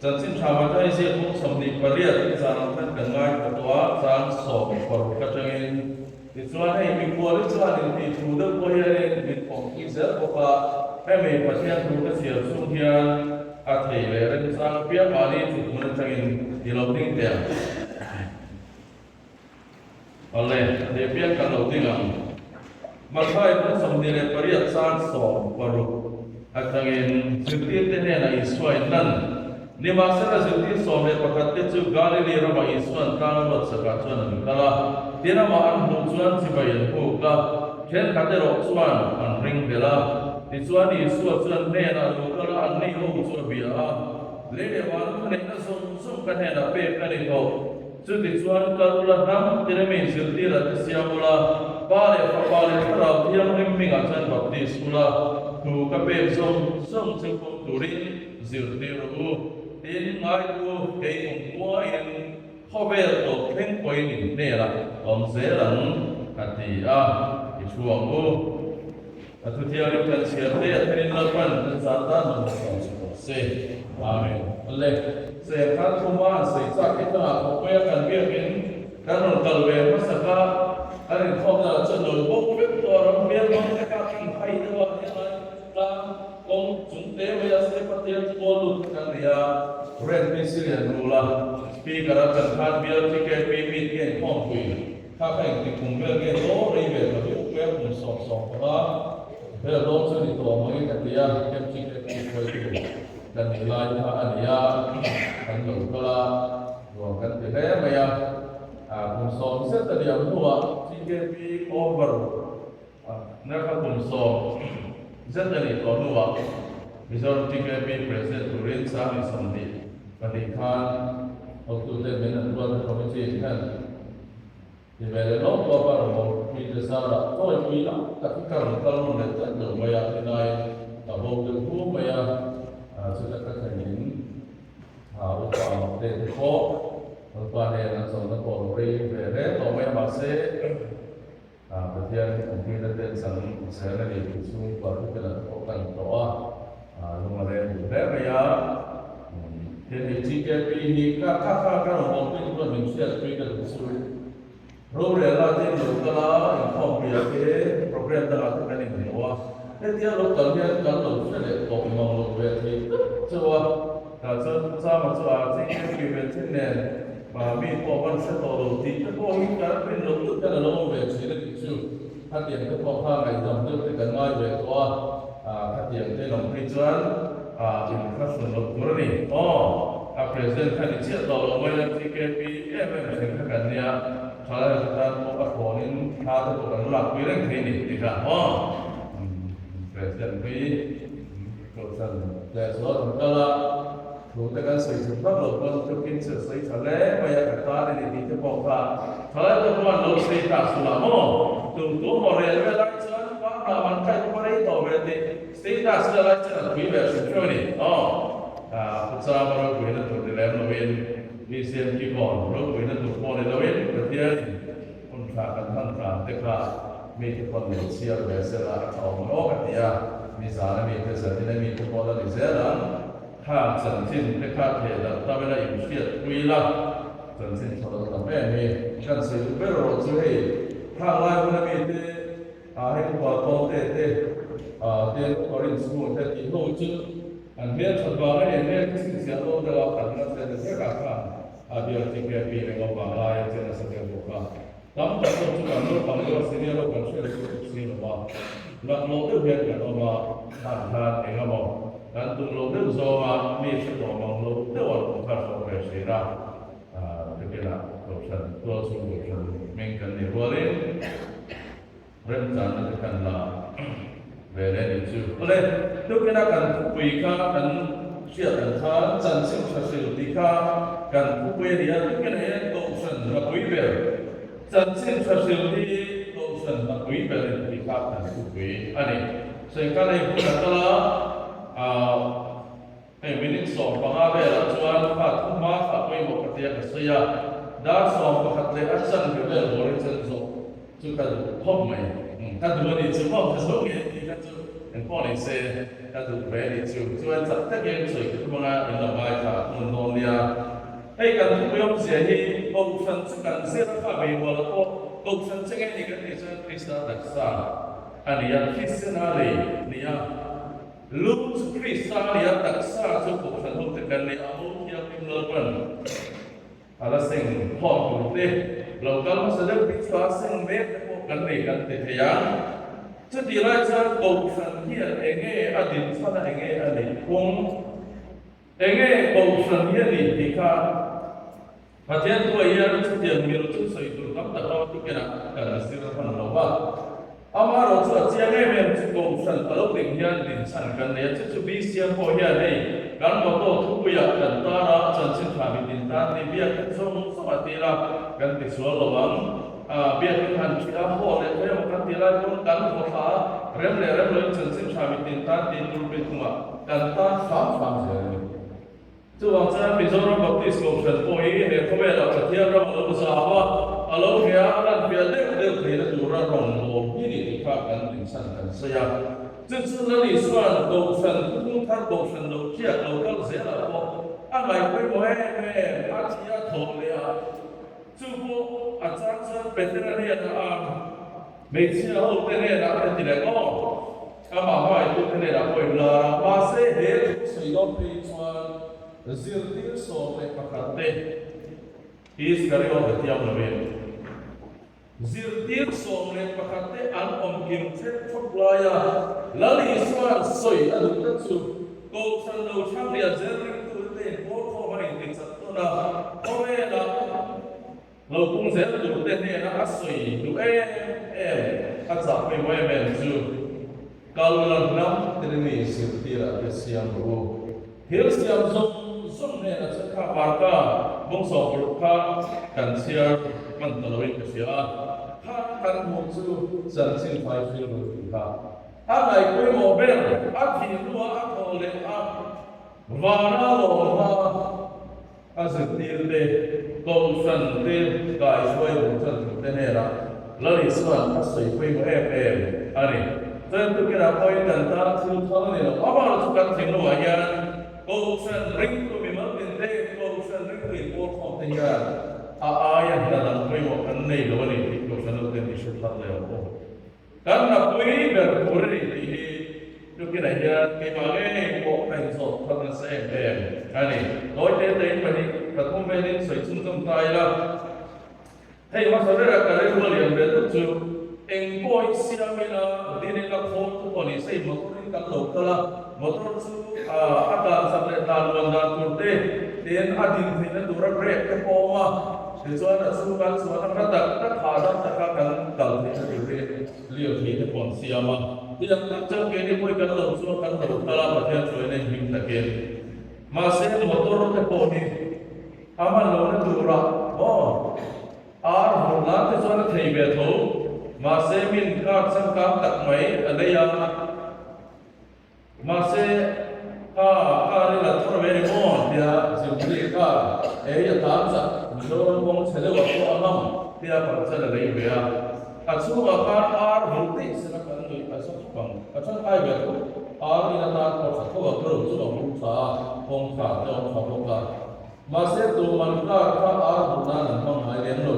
Chanchin tha Matthai ziak hmung 28 hi zan ang khan kan ngaithla tawh a, chang 16 atangin. Tichuan hei mikhual hi chuan intih thu deuh pawh hianin min awmpui zel bawk a, hemi Pathian thu ka chhiar chhung hian a thei leh remchang apiang mahni thuthmun atangin i lo ding teh ang. Awle, he piang kan lo ding ang. Mathai hmung 28 chang 16 atangin zirtirte hnenah Isua in lan. Nimahsela zirtir 11 te chu Galili ramah Isua'n tlang ruat sakah chuan an kal a, tin amah an hmuh chuan chibai an huk a, thenkhat erawh chuan an ring belh a. Tichuan Isua chuan hnenah lo kal a, anni ho chu a bia a, Lei leh van thuneihna zawng zawng ka hnenah pek a ni tawh. Chutichuan, kal ula hnam tiremi zirtirah te siam ula, Pa leh Fapa leh Thlarau Thianghlim hmingah chuan baptis ula, thu ka pek zawng zawng chu pawm turin zirtir rawh u. Tin, ngaitu kei kum kuain khawvel tawp thleng pawhin in hnelah awm zel ang, a ti a, i thu ang u. A thu thianghlim kan chhiar te a thenin Lalpan kan zan tan han hmu chho rawh se. Amen. Le, Seh khan thuma an sawi chak hi tangah khawpuia kan biakin kan rawn kal ve hmasak a, kan inkhawmna lah chuan lo bawk vek tawh a, ram hmel hmang te kha kan hai deuh a, helai tlang kawng chung te mai a step a tial kual lut kha kan nei a, Red PC lian rula speaker a kan khan bial TKP meet nge inkhawmpui. Kha kha engtik kum vel nge dawn rei ve ta viau pawh a kum 75 vel dawn chu ni tawh mawngin ka ti a, MTKP hruaitu kan nih lai kha a ni a, kan lo kal a, nuam kan ti hle mai a, kum 10 zet a liam hnuah TKP over na kha kum 10 zet a nih tawh hnuah Mizoram TKP President turin Sangni 22 khan hotute min an ruat a committee hian Ti ve leh lawk lawk a rawn awm pui te zarah tawi pui lam tak hi ka rawn kal nawn leh tlat lo mai a, tinain ka bo deuh hu mai a, chuta ka thlenin upa te te pawh upa nen an zawhna pawh lo rei ve hle tawh mai a, mahse Pathian awmpuina te chang zel a ni tih chhungkua te te pawh kan tawh a, lung a reng duh hle mai a. Tin hei GKP hi kha kha kha ka rawn awmpui te chuan min hriatpui ka duh chu. Rorel a te lo kal a, inkhawmpuiah te program dangah te kan inhmu a, hetia lo kal hian kan lo hre leh tawh mang lo ve thei tlat chauh a, tah chuan Chama chu a GKP ve thin nen mi pawh van hre tawh lo tih te pawh hi kan rin loh deuh hian a lo awm ve thin a tih chu khatiang te pawh kha ngaihdam deuh te kan ngai ve tawh a, khatiang te lawm phei chuan inthla hrun loh tur a ni. Aw, a president kha ni chiah tawh lo mai a, TKP em em thleng kha kan nia, thalai te tan pawh a thlawnin thla te pawh kan lakpui reng thei ni tih kha aw, president hi. Kohhran leh zual an kal a, thu te kan sawi chhun vak lo pawn tukin chu a sawi tha hle mai a, ka tan a ni tih te pawh kha thalai te pawh an lo sawi ta suh lah maw? Tum tu maw rel vel ai chuan Bangla man kai pawh a rei tawh ve tih status vel ai chuan an pui ve hrim hrim a ni aw. Pu Chama ropuina tur ni lem loin BCM Kikawn ropuina tur pawh ni loin Pathianin hun tha kan hman tlan te kha mite pawn lo chhiar ve sela a tha awm rawk a ti a, nizan a mite zanin a mite pawh la ni zel ang. Khang chanchin te kha theh darh tam ila inhriat pui la, chanchin tha lo tam em hi. Kan sawi duh ber erawh chu hei khang lai huna mite ah hei upa tawng te te ah te upa rinchhung te tih ho chu an hmel that vang a ni, an hmel chhinchhiah lo deuh a kan la hre deuh vek ah khan a bial chi ke pi reng avang laia chen a sa deuh bawk a. Tam tak pawh chu kan naupang deuh a senior ho kan hriat chu tuk si lo va, laklawh deuh hian kan awm a, khan khan eng emaw kan tum loh deuh zawnga mi hre tawh mang lo deuh an awm kha hrawk ve thin a, tukinah Kohhran tualchhung Kohhran hming kan nih rualin remchanna te kan la ve leh nih chu. Awle, tukinah kan thupui kha kan hriat ang khan chanchin tha hril tih kha kan thupui a ni a, tukinah hian Kohhran hlapui ber chanchin tha hril hi Kohhran hlapui ber a ni tih kha kan thupui a ni. Sengkha lei hun a kal a, ah hei minute 15 velah chuan kha thuma kha pawimawh ka tia ka sawi a, dar 11 leh a chanve vel bawrin chuan zawh Chu ka duh khawp mai. Ka duh a nih chu maw? Ka zo ngei a tih kha chu engpawh ni se ka duh ve a nih chu. Chuan chak takin sawi ka tum anga in lo ngaithla a hmun dawn nia. Hei kan thupui awmzia hi Kohhran chu kan zir a kha veimual a pawh Kohhran che ngei ni kan tih chuan Krista taksa a ni a, thisen a lei ni a. Lu chu Krista a ni a, taksa chu Kohhran hote kan ni a, a bo thianghlim Lalpan. A la seng khawm tur te, lo kal hmasa deuh hi chu a seng mek te pawh kan nei kan ti thei ang. Chutih lai chuan Kohhran hian enge a din chhan a enge a neih phung, enge Kohhran hi a nih tih kha Pathian thuah hian chutiang mil chu sawi tur tam tak a tukinah kan zir hman lo va. Amaherawh chu a chiang em em chu Kohhran a lo ding hian dinchhan kan nei a, chu chu BCM pawh hian hei kan motto thupuiah kan tar a, chanchin tha mitin tan ni biakin zawng zawng a til a, kan ti sual lo ang. Biakin han ṭhi a, haw leh thei emaw kan ti lai pawn kan haw thla a, rem leh rem loin chanchin tha mitin tan tih pulpit hnungah kan tan hram hram zel a ni. Chuvang chuan Mizoram Baptist Kohhran pawh hi he khawvelah Pathian ram a lo zau a, a lo hria a, a lan fiah deuh deuh theihna tura rawn lawm hi ni tih kha kan dinchhan kan sawi a. Chu chu Lali chuan Kohhran thuthlung thar Kohhran lo ṭiak lo kal zelah pawh a ngaihpawimawh em em a thi a thawh leh a, chu pawh a chang chuan Petera hnenah a Hmeichhia ho te hnenah te ti leh aw, amah hmaitu te hnenah pawh in lar a, mahse he thu sawi dawn phei chuan zirtir 11 te Iskariot a thiam lovin zirtir 11 te an awm kim thep thawp laia Lal Isua'n sawi a duh tlat chu Kohhran lo thlang lian zel ringtute te inpawl khawm a intichak tawn a, khawvelah Lo pung zel tur te hnena a sawi duh em em, a chah pawimawh em em chu kal la hnam te mi zirtirah te siam rawh u. Thil siam zawng zawng hnena chu kha Marka bawng 16 kha kan chhiar hman ta loin ka hria a, kha kan hmuh chu chanchin fai thil ru tih kha a ngaih pawimawh ber, a thih hnuah a thaw leh a vana lawm hma. A zirtirte, Kohhran te kaihruai duh chan tur te hnenah Lal Isua'n a sawi pawimawh em em a ni. Chuan tukinah pawhin kan tan thil thar a ni lo. Amaherawh chu kan thinlungah hian Kohhran ringtu mimal tinte, Kohhran ringtu inpawl khawm te hian a aia hna dang pawimawh kan nei lo a ni tih Kohhran ho ten i hre thar leh ang aw. Kan hlapui ber tur a ni tih hi tukinah hian keimah ngei pawh ka inzawt thar nasa em em a ni. Tawi te tein pahnih pathum velin sawi chhunzawm ta ila, hei hmasa bera ka rilru a lian ve deuh chu eng pawh hi siam ila, din ila, khawl chu pawh ni se motor in kan lo kal a, motor chu a dan chak leh dan luan dan tur te tin a din theihna tura brake te pawh a awm a. Tichuan a chhungah chuan a hla tak tak hahdam taka kan kal theihna tur hi lirthei te pawh an siam a. Tiang tak chuan keini pawhin kan lo chuan kan lo kal a, Pathian hruaina in hlim takin. Mahse motor te pawh hi a hman lohna turah maw ar vur nan te chuan a thei ve tho. Mahse min car changkang tak mai a lei a. Mahse, kha car i la thar ve ni maw? tia Zilpui car ei a tan chak Mizoram kawng chhe deuhah pawh a ngam tia Pangchan a lei ve a. A chhungah khan ar vul daih sela kan nuih a za khawp ang. A tangkai ve tho. Ar in atan pawh tha tho a grow chu a hung tha a, kawng tha te awm tha bawk a. Mahse, tuman car kha ar vul nan an hmang ngai lem lo.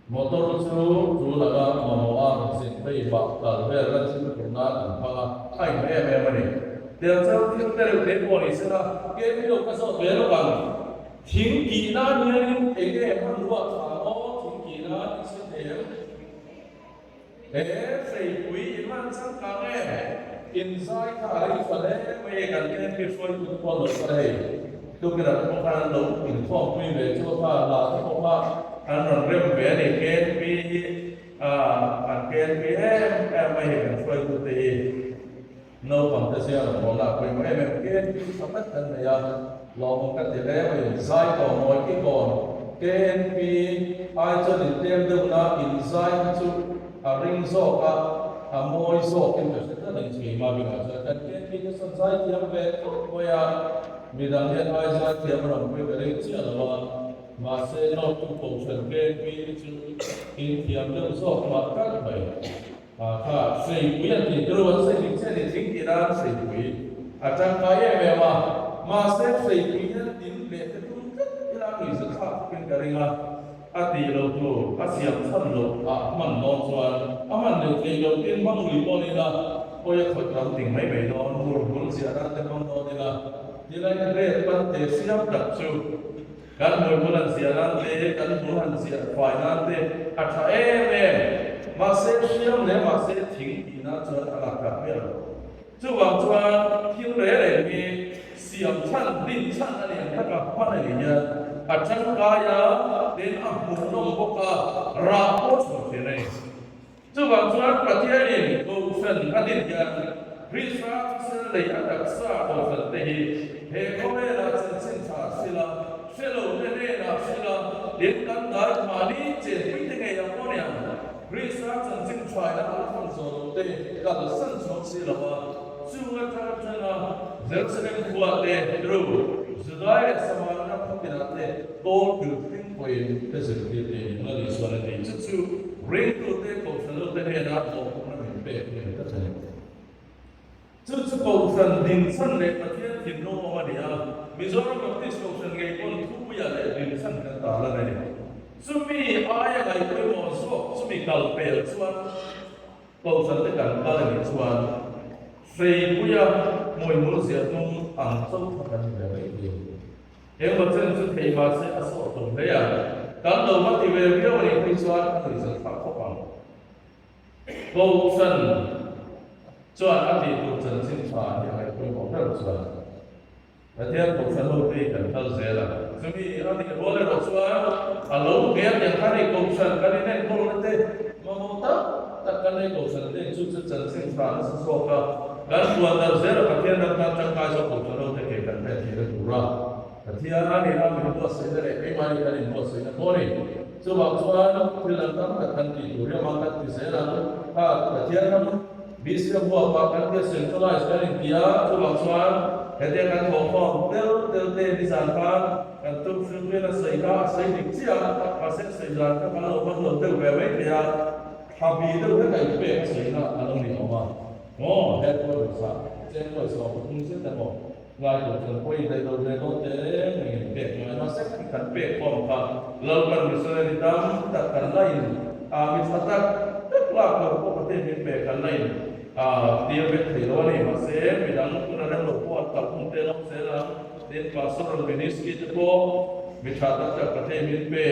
Motor chu tul laka mamawh a zin phei bak kal vel na thil tur nan an hmang a, a in em em a ni. Tel chang thil te reuh te pawh ni sela, kei lo ka zawt ve lawk ang. Thing kih nan hianin eng nge hmanrua tha maw thing kih nan i chhe thei em? He hreipui i hman changkang em? Inzai kha a rei fal em mai e kan KMP hruaitute pawh an lo kal a hei. Tukirah te pawh khan an lo inkhawmpui ve chu a kha la te pawh kha an rawn rem ve a ni. KMP hi an KMP em em mai hei kan hruaitute hi naupang te zia rawn bawlna a pawimawh em em. KMP tha tak kan nei a, lawmawm ka ti hle mai. Inzai tawh mawi ki kawn KMP ai chuan intlem deuhna inzai kha chu a ring zawk a, a mawi zawkin ka hre tlat a ni chhima bikah chuan kan KMP te sawn zai thiam ve khawp mai a. Midang hian ai zai thiam a rawn pui ka ring chiah lo a, mahse note tu kohhran KMP hi chu in thiam deuh zawk mah tlat mai. Ha kha hreipui an tih turu an sawi dik chiah ni thing tih nan hreipui a tangkai em em a, mahse hreipui hian in leh te tum tlat ila a nuihza thlak khawpin ka ring a, a tih lo tur a siam chhan loh ah hman dawn chuan a hman leh theih loh tin hmang lui pawn ila pawi a khawih tam ting mai mai dawn, hmur hmul ziah nan te hmang dawn ila tilai ret pan te siam tak chu. Kan hmuihmul han ziah nan te, kan hmul han ziah fai nan te a tha em em. Mahse hriam leh mahse thing tih nan chuan a lak tlak miah lo. Chuvang chuan thil reh reng hi siam chhan, din chhan a nih ang taka hman a nih hian a tangkai a, tin a hmuhnawm bawk a, rah pawh chhuah thin a ni. Chuvang chuan Pathianin Kohhran a din hian Krista thisen lei a taksa Kohhran te hi he khawvelah chanchin tha hrila, hre lo te hnenah hrila, tin kan dai mahni chenpui te ngei ang pawh niang Krista chanchin thaina a la fan zawh loh te kalsan chhuak si lo a, chung atang atanga Jerusalem khua te ru Judai leh Samaria ram khawtinah te Paul thilthleng pawhin ka zirtir te ni hmang a ni chuan a ti. Chu chu ringtute kohhranute hnena mawhphurhna min pek a ni ta thei. Chu chu kohhran dinchhan leh Pathian thinlung awm a ni a, Mizoram Baptist Kohhran ngei pawn thupuiah leh dinchhan kan tarlan a ni. Chumi aia ngaihpawimawh zawk chumi kalpel chuan kohhran te kan kal a nih chuan hreipuia hmuihmul ziah tum ang chauh kha kan ni ve mai thei. Engmaw chen chu thei mahse a sawh tum hle a, kan lo va ti ve viau a nih phei chuan a nuihzat thlak khawp ang. Kohhran chuan a tih tur chanchin tha hi a ngaihpawimawh ber chuan Pathian Kohhran ho te hi kan kal zel a, chumi a nih rual erawh chuan a lo ngel ang khan hei Kohhran kan inenkawlna te mamawh tak tak kan nei Kohhran te chu chu chanchin tha nasa zawk a, Kan puan darh zel a Pathian ram tan tangkai zawk lo tha lo te ke kan pen theihna tura Pathian a nihna min buatsaihna leh keimahni kan inbuatsaihna pawh a ni. Chuvang chuan thil dang tam tak kan tih tur hi amah kan ti zel ang. Kha Pathian ram BCM huapah kan tia centralize kan inti a, chuvang chuan hetia kan thawhkhawm tel tel te nizan khan kan tum hrilhriat a sawi kha a sawi dik chiah a, mahse a sawi zan kha kan lo hman lo deuh ve mai thei a, thla bi deuh hlek a inpek a sawina a lo ni awm a. Maw headquarters ah cheng vawi 13 zet emaw lai tur chuan pawi daih lo ve dawn te reng reng in pek ngai mahse khi kan pek khawm kha Lalpan missionary tam tak kan la in ah mi tha tak tak lak tur pawh Pathian min pe kan la in ah tir vek thei lo a ni mahse midang hun a rem lo pawh an kalh hun te an awm zel ang tin pastoral ministry te pawh mi tha tak tak Pathian min pe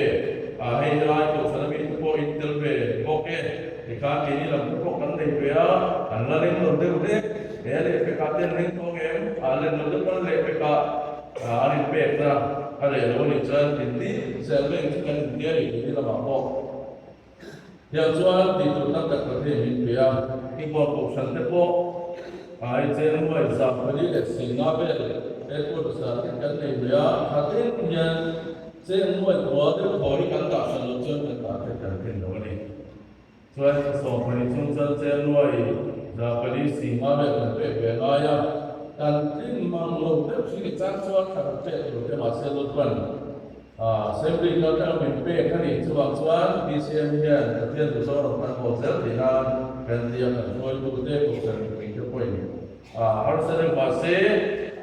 ah hei helai kohhran ami te pawh in tel ve bawk e. Tikhan keini lam te pawh kan nei ve a, an la ring lo deuh hlek. He a lehpekah te an ring tawng em? A len lo deuh pawn lehpekah an inpekna a reh lo a nih chuan inti zel veng chu kan intia rih keini lamah pawh. Tiang chuan tih tur tam tak Pathian min pe a, Kingbawn Kohhran te pawh ai cheng nuai 440 vel headquarters ah te kan nei ve a, tha tin hian cheng nuai kua deuh thaw hi kan dah hran loh chuan kan dah theih kan rin lo a ni. Chuan thla 70 chung chuan cheng nuai 440 vel kan pek ve ngai a, kan tlin mang lo deuh hri ni chang chuan thla kan pek tur te mahse Lutban Assembly kal tlang min pek a nih chuvang chuan BCM hian Pathian duhzawng rawn kan hawl zel theih nan kan ti a, kan hruaitute kohhran mipui te pawhin harsa deuh mah se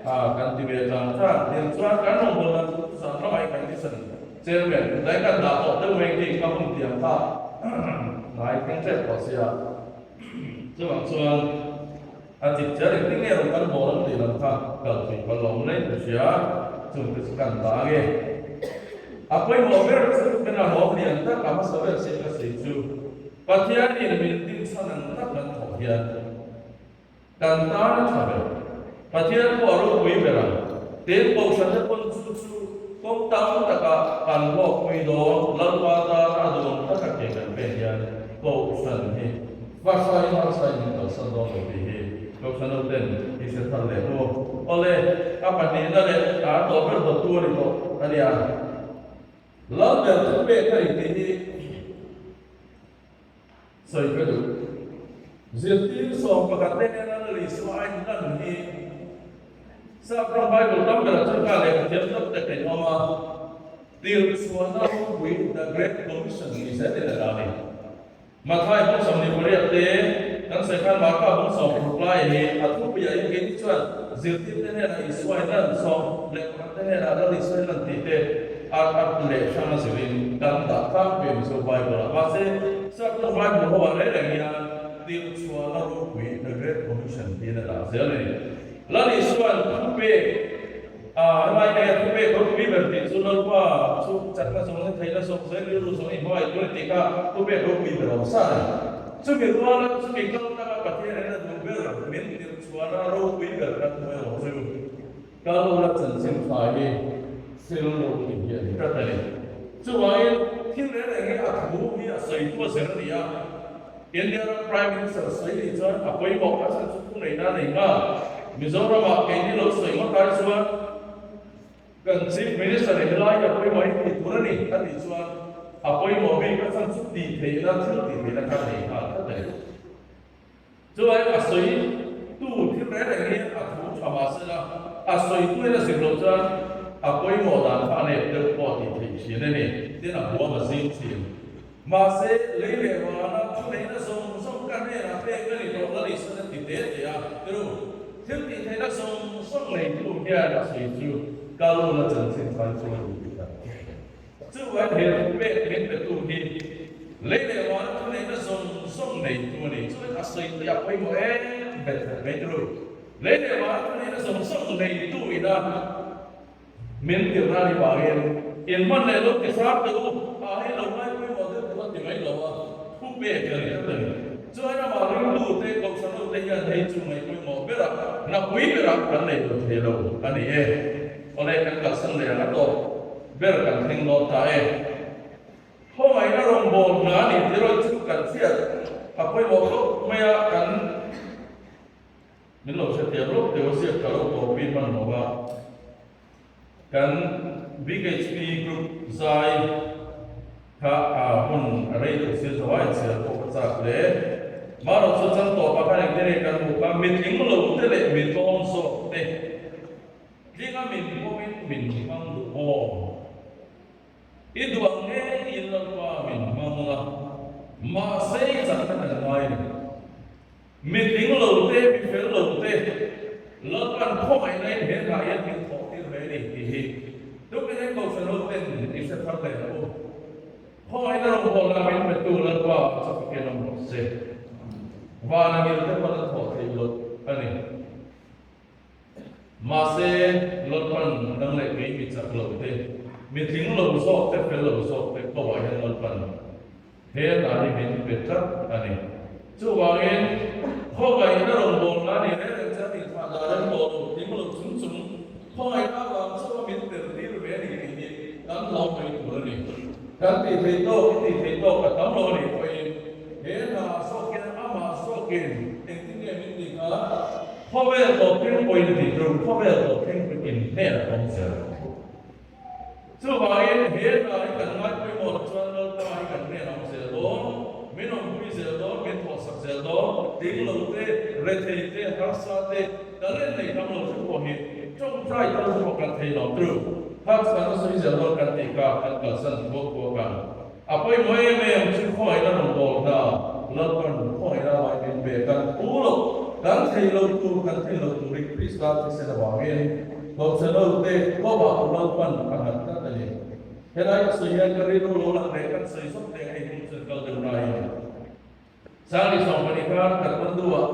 kan ti ve tlang tlang. Tin chuan kan rawngbawlna chu zan ramah hi kan mission chairman tunlai kan dah tawh deuh mai khi ka hun tiang kha ngai thleng tep tawh sia. Chuvang chuan A chip chiah engtin nge rawn kan bawl ang tih lam kha kal thui phal lo mai ka hria, chung te chu kan dah ange. A pawimawh ber chu kan a hlawm lian tak a hmasa ber sin ka sawi chu Pathianin min din chhan ang tak kan thawh hian kan tan a tha ber. Pathian pawh a ropui ber ang. Tin Kohhran te pawn chu chu kawng tam taka kan hlawkpui dawn Lalpa tan a duhawm taka ke kan pen hian Kohhran hi Hmasa i hmasa in min kalsan dawn lo tih hi Kohhran ho ten i hre thar leh u. Awle, a pahnihna leh a tawh ber dawttu a ni tawh a nia. Lalber thu pek a ni tih hi sawi ka duh. Zirtir 11 te nena Lal Isua a inlan hi Sapram Bible tam berah chuan kha lehkha thiam tak te ka inawm a. Tirhchhuahna ropui The Great Commission tih zel in a dah a ni. Mathai bung 28 te kan sawi khan Marka bung 60 lai hi a thupuiah in keini chuan zirtirte hnenah Isua in lan 11 te hnenah Lal Isua in lan tih te ar at leh hrang a zirin kan dah tlangpui a Mizo Bible ah. Mahse, Sakhaw Bible ho ah reng reng hian tirhchhuahna ropui The Great Commission tiin a dah zel a ni. Lal Isua'n thupek A helai nei a thupek ropui ber tih chu Lalpa chu chakna zawng leh theihna zawng zel rilru zawng i hmangaih tur a ni tih kha thupek ropui ber awm sa a ni. Chumi ruala chumi kal taka Pathian in a duh ber min tirh chhuahna ropui ber kan hmu erawh chu kal la chanchin tha hi thil ropui hi a ni tlat a ni. Chuvangin thil reng reng hi a thu hi a sawitu a zir a ni a, India ram Prime Minister sawi nih chuan a pawimawh a chhan chu thu neihna a nei nghal. Mizoramah keini lo sawi ngawt ai chuan kan Chief Minister in helai hi a pawimawh hi tih tur a ni a tih chuan a pawimawh bik a chhan chu tih theihna thil tih theihna kha a nei nghal tlat a ni. Chuai a sawi tu thil reng reng hi a thu tha mah se la, a sawi tu in a zir loh chuan a pawimawh dan kha a nep deuh pawh tih theih thin a ni. Tin a huam a zing thin. Mahse, lei leh vana thu neihna zawng zawng ka hnenah pek a ni tawh la ni sawn a ti te te a. Tiru, thil tih theihna zawng zawng neitu hian a sawi chu kal la chanchin thlai chu a duh ti ta. Chuvain he thu pek min petu hi lei leh vana thu neihna zawng zawng neitu a ni. Chuvain a sawi tih a pawimawh em bet khat mai tiru. Lei leh vana thu neihna zawng zawng neitu ina Min tirhna ni vangin in hman leh lo ti hram teh u, a hei lo ngai pawimawh deuh tur a ti mai lo a, thu pek a ni tlat a ni. Chuan amah ringtute, kohhranhote hian hei chu ngaih pawimawh berah, hnapui berah kan nei lo thei lo a ni e. Awle kan kalsan leh ang a tawp ber kan thleng dawn ta e. Khawngaihna rawngbâwl hna a ni tih erawh chu kan hriat a pawimawh khawp mai a, kan. Min lo hrethiam lawk teh aw ziak ka lo copy hman lo a, kan BHP group zai kha a hun a rei deuh sia zo a inchhiar pawh ka chak hle. Marawh chu chang tawpah khan engtin nge kan hmuh kha mitling lo te leh mi tlawm zawk te tlinga min pawmin min hmang duh aw. I duh ang ngeiin Lalpa min hmang la, mahse i chakna kan ngai lo. Mi tling lo te, mi fel lo te, Lalpan khawngaihna in he hnah hian min thawh tir ve a ni tih hi tukin heng kohhran ho ten i hre thar leh ang u. Khawngaihna rawngbawlna min petu Lalpa chapakin awm rawh se. Vana ngil te pawn a thawh theih loh a ni. Mahse, Lalpan nang leh kei mi chak lo te, mi tling lo zawk te, fel lo zawk te kawah hian Lalpan he hna hi min pe tlat a ni. Chuvangin, khawngaihna rawngbawlna ni reng reng chuan inthah dah reng tawh lo, tling lo chung chung khawngaihna avang chauha min tel tir ve a ni tih hi kan hlau mai tur a ni. Kan tih theih tawk, i tih theih tawk a tam lo a nih pawhin. He hna zawkin amah zawkin engtin nge min tih kha? Khawvel tawp thleng pawhin a tih chu khawvel tawp thleng in hnenah awm zel. Chuvangin he hna hi kan ngai pawimawh loh chuan Lalpa hi kan hnenah awm zel dawn, min awmpui zel dawn, min thawhsak zel dawn, tling lo te, rethei te, harsa te, talent nei tam lo te pawh hi tawngtai tal te pawh kan thei lo tru. Harsatna sawi zel dawn kan tih kha kan kalsan thuak thuak ang. A pawimawh em em chu khawngaihna rawn bawl hna, Lalpan khawngaihna mai min pe kan phu lo, kan thei lo tur, kan thei lo turin Krista thisen avangin Kohhranho te kawngah Lalpan a nghat tlat a ni. Helai ka sawi hian ka rilru lo lang leh kan sawi zawk leh hei hun chuan kal deuh laiin Sangli 12 khan Kathmandu-ah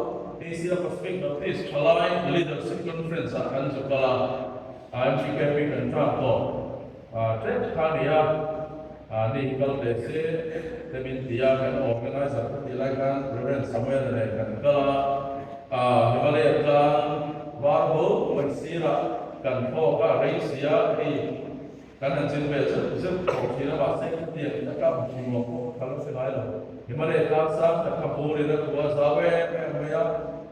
Asia Pacific Baptist Thalai Leadership Conference-ah kan zu kal a, MGKP kan tang tawh tep kha a ni a, ni hi kal ve se te min ti a, kan organizer ka tih lai khan Rev. Samuel-a nen kan kal a, Himalaya tlang var ho mai sirah kan thlawk a, rei sia hei. Kan han zir ve zeuh zeuh tawh thin a, mahse khatiang taka hmu nuam pawh ka la hre ngai lo. Himalaya tlang sang tak kha burin a tu a, zau em em mai a,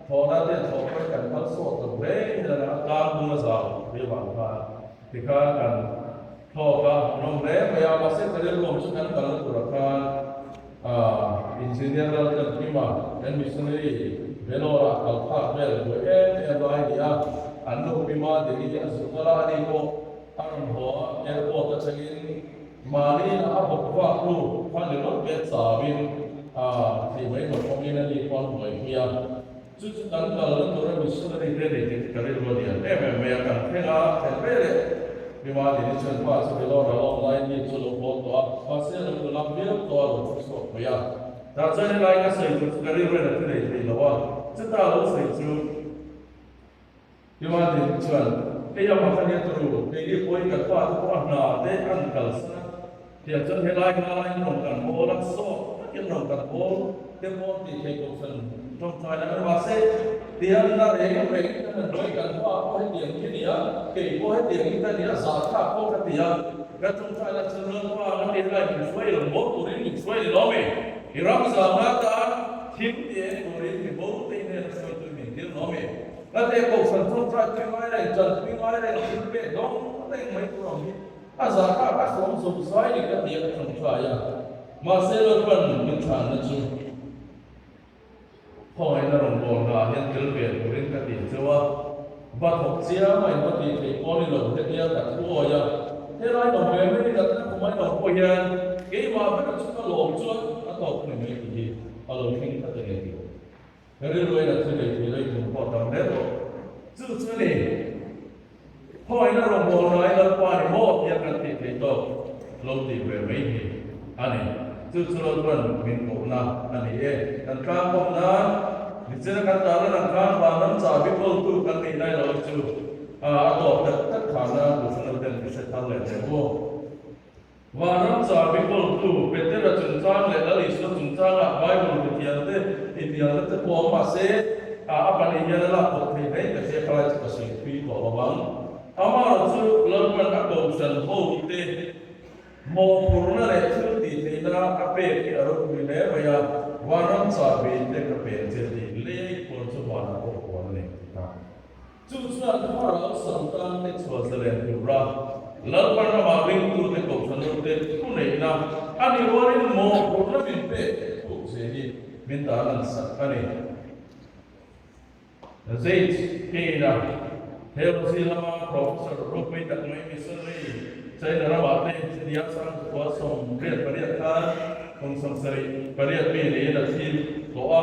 thlawhna te thlawh pawhin kan kal sawt lo hle hian a lang a, tlang bul a zau ri avang khan tikhan kan thlawk a, hmuhnawm hle mai a, mahse ka rilruam chu kan kalna turah khan Engineer Laltlanhima kan missionary Vellore-ah kal phak vel buai em em lai a ni a, an nu Pima Devi hi a zuk kal a, ani pawh A rawn haw a, airport atangin mahni inah a bawk vak hnu kha ni rawt ve chauhin a thei mai mai awmin a ni pawh an buaipui a. Chu chu kan kalna tura missionary te nei tih ka rilru a lian em em mai a, kan thleng a, thlen ve leh Mimali ni chuan pa chu Vellore a awm laiin mi chu a lo haw tawh a, mahse a lo nulam viau tawh a lo thu chhuak mai a. Tah chuan helai ka sawi tur chu ka rilruin a thu nei thei lo a, chuta lo sawi chu. Ivan chuan, Hei amah kha nia turu, keini pawhin kan pa te pawh a hna te an kalsan a, tiang chuan helai ngalaiin rawn kan bawl a, sawt takin rawn kan bawl te pawh tih theih kohhran tawngtai la kan mahse, tiang na reng rengin kan han buai kan pa pawh hetiang hi nia, kei pawh hetiang hi ka nia, zahthlak pawh ka ti a, ka tawngtai la chuan Lalpa na helai min hruai lo maw turin min hruai ni lawm e, i ram zauhna atan thim ti eng turin mi bo te in hnen a hruaitu min dil lawm e. Ka te kohhran tawngtai pui ngai reng, chan pui ngai reng, thil pek dawng reng mai tur ang hi a zah kha ka sawm zawm zai ni ka ti a ka tawngtai a. Mahse Lalpan min chhanna chu khawngaihna rawngbawlnaah hian tel ve turin ka ti cheu a, va thawk chiam a in va tih theih pawh ni lo hetia ka thu awi a, helai lo ve mai natna kum ai lo pawh hian keimah ber chu ka lawm chuan a tawk ni mai tih hi a lo thleng tlat a ni a ti. Ka rilruin a thu nei thei lo i tum pawh tam hle tawh. Chu chu ni, Khawiahna rawngbâwl ngai Lalpa ni maw tia kan tih theih tawk lo tih ve mai hi a ni. Chu chu Lalpan min kohna a ni e. Kan tlangkawm nan nichina kan tarlan ang khan vanram chahbi kawltu kan nih lai lo hi chu a tawp tak tak khana Duhsana ten i hre thar leh teh u. Vanram chahbi kawltu Petera chungchang leh Lal Isua chungchangah Bible mithiamte inhnialna te pawh awm mahse, a pahnih hian a lak kawp thei hle ka hria khalai chu ka sawi thui tawh lo ang. Amaherawh chu Lalpan a kohhran hote mawhphurhna leh thil tih theihna a pek hi a ropui hle mai a, Vanram chahbi te ka pek che tih lei pawn chu vanah pawh huan a nei ta. Chu chuan thlarau samtan te chhuah zalen tura Lalpa ramah ringtute kohhranute thuneihna a ni rualin mawhphurhna min pek thuk ze hi min tarlan sak a ni. Zeitz Keina, Theology lama Professor ropui tak mai missionary China ramah te nia sang 18 khan kum 78 mi niin a thi tawh a.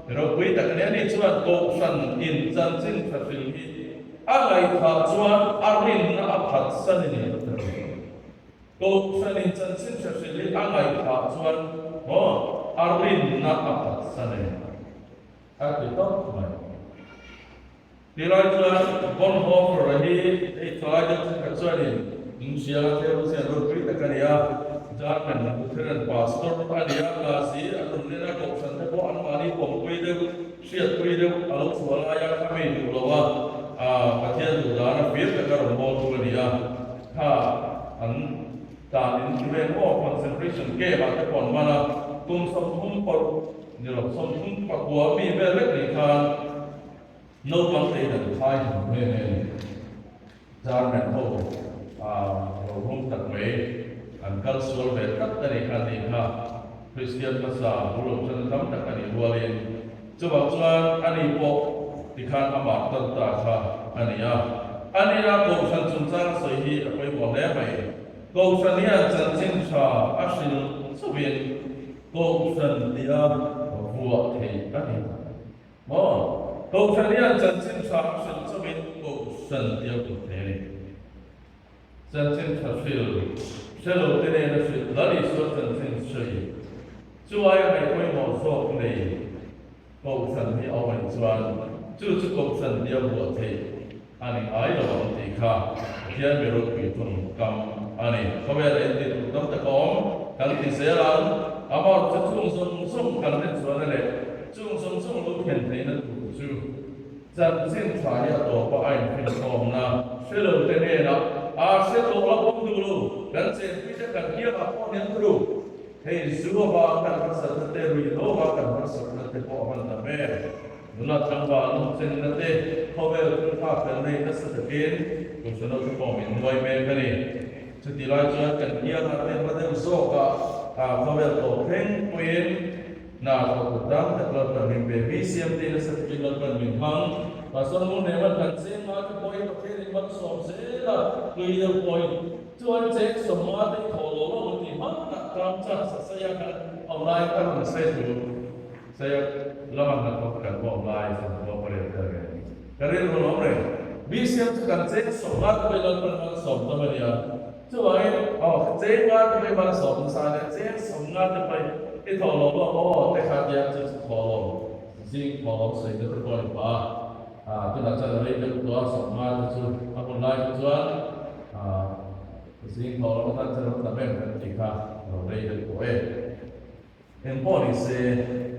Ropui tak nia ni chuan Kohhran in chanchin tha hril hi a ngaihthah chuan a rinna a phatsan a ni a ti. Kohhran in chanchin tha hril hi a ngaihthah chuan maw a rinna a phatsan a ni a ti tawp mai. Tilai chuan Bonhoeffer-a hi hei thalai deuh thenkhat chuanin Nungsiala Theologian ropui tak a ni a, German Lutheran pastor a ni a, Nazi an rawn len a, kohhran te pawh anmahni pawmpui deuh, hriatpui deuh a lo chhuah laia kha mi duh lo a, Pathian duh dana fir taka rawn bawltu a ni a, kha an tan in ti vel maw concentration camp ah te pawh an man a. kum 30 paruk ni lo 39 mi vel lek ni khan naupang te in an khai hlum nghe nghe a ni. German ho lo rum tak mai an kal sual ve tlat a ni kha ni kha Kristian hmasa bul lo tan tam tak a nih rualin chuvang chuan ani pawh tikhan amah tan ta kha a ni a. Ani a Kohhran chungchang a sawi hi a pawimawh hle mai. Kohhran hian chanchin tha a hril chauhin Kohhran tia vuah theih a ni. Maw? Kohhran hian chanchin tha a hril chauhin Kohhran tia vuah theih a ni. Chanchin tha hril hre lo te nena hrilh Lal Isua chanchin sawi chu aia ngaih pawimawh zawk nei Kohhran hi a awm anih chuan chu chu Kohhran tia vuah theih a ni ngai lo ang tih kha Pathian mi ropui tawngkam a ni. Khawvela inti tur tam tak a awm kan ti zel ang, amah chu chung zawng zawng kan rin chuan a leh chung zawng zawng lo thlen theihna tur chu chanchin tha hi a tawp a, a infinkhawmna hre lo te hnenah a hre tawh la pawm duh lo, kan chenpui te kan kiangah pawh hian thu hei zu avang kan harsatna te ruihhlo avang kan harsatna te pawh a hman ta mek. Nula tlangval nawmchenna te khawvel thil thlak fel nei nasa takin Kohhran te pawh min nuai mek a ni. Chutih lai chuan kan hiala te hma deuh zawkah khawvel tawp thleng pawhin hna thawh tur dang tak Lalpan min pe. BCM te nasa takin Lalpan min hmang. Pastor Ngunhneman kan cheng nga te pawhin Pathian in malsawm zel a, hlui deuh pawhin chuan cheng sawmnga te i thawh lo lo an tih hmanah tang chak sasaia khan awm lai a rawn sawi tur. Saya lama hnathawk kan awm lai 90 pariat tel ve ani. Ka rilru lawm reng. BCM chu kan cheng 50 te pawhin Lalpan malsawm tam a nia. Chuvangin aw cheng nga te pawhin malsawm nasa a nia, cheng 50 te pawhin i thawh lawm lawm aw te kha tia chu chu thawh lawm zing thawh lawm sawi te te pawh a ni pah a. Tunah chuan a rei deuh tawh a, 50 te chu a hun lai kha chuan zing thawh lawm atan chuan a tam em kan tih kha lo rei deuh tawh e. Eng pawh ni se,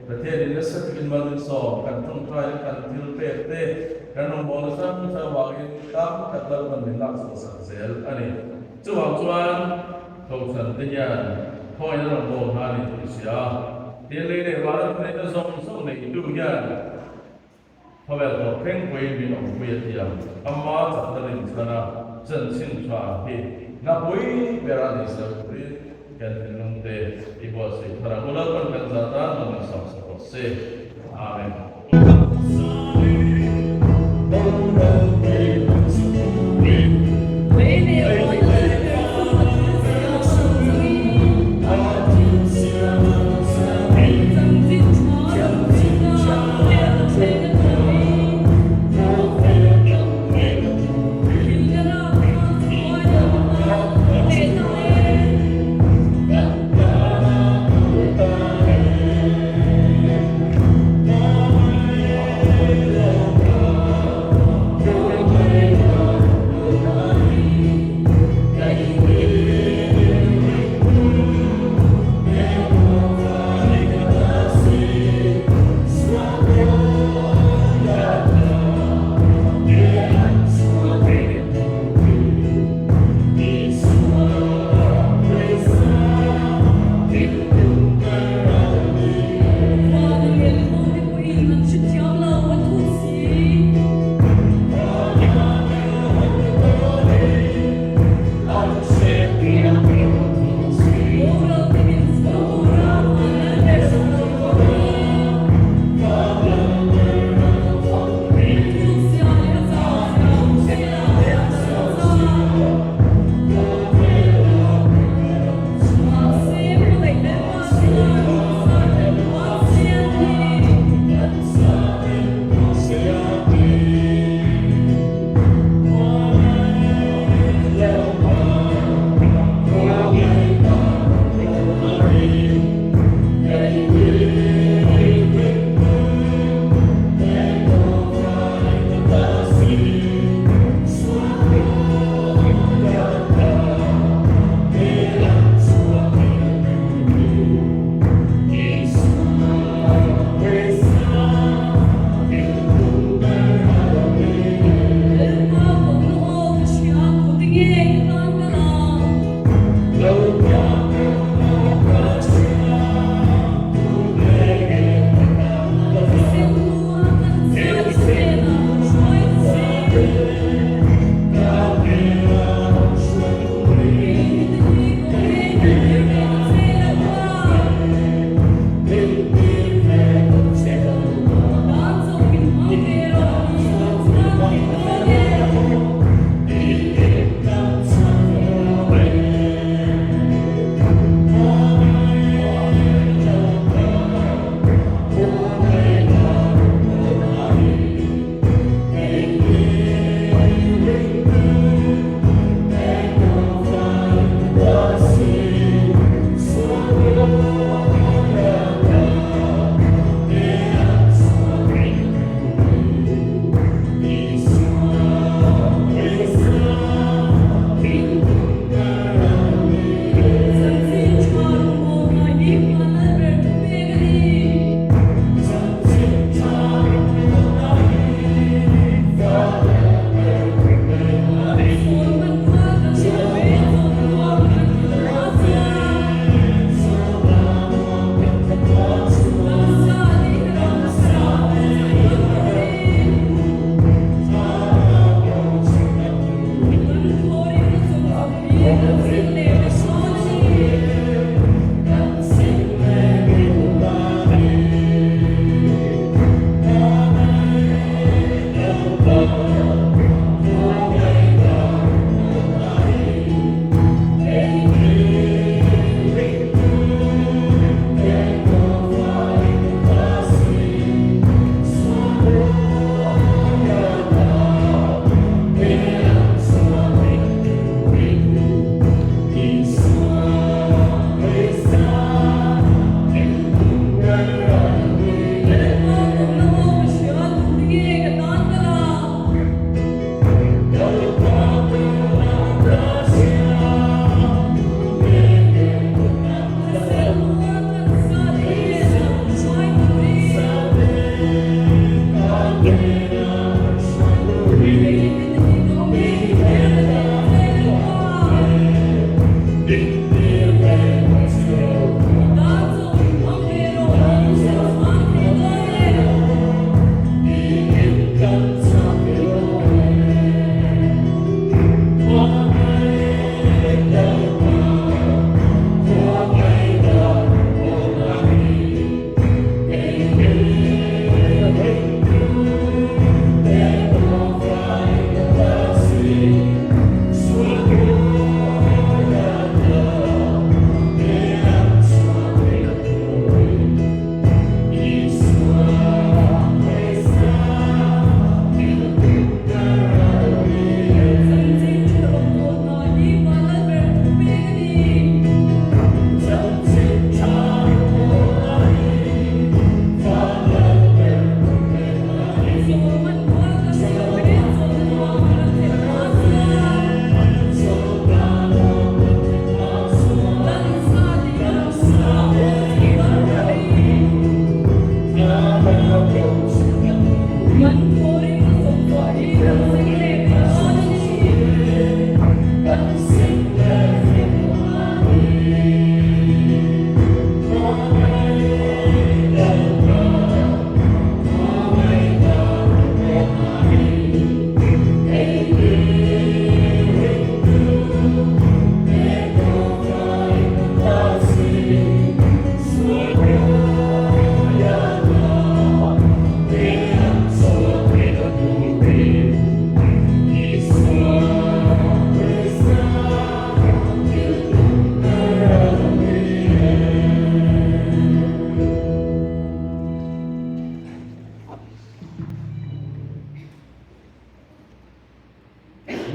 Pathianin nasa takin mal min sawm, kan tawngtai leh kan thil pek te, kan rawngbawlna hrang hrang avangin tam tak Lalpan min lak chhuah sak zel a ni. Chuvang chuan Kohhran te hian khawngaihin a rawnbawl hna a ni tih hria a, tin lei leh vana thuneihna zawng zawng neitu hian khawvel tawp thleng pawhin min awmpui a ti ang. Ama chakna rinchhana chanchin tha hi napui ber a ni zel turin kan thinlung te i buatsaih thar ang. U Lalpan kan zah tan rawn insak sak rawh se. Amen.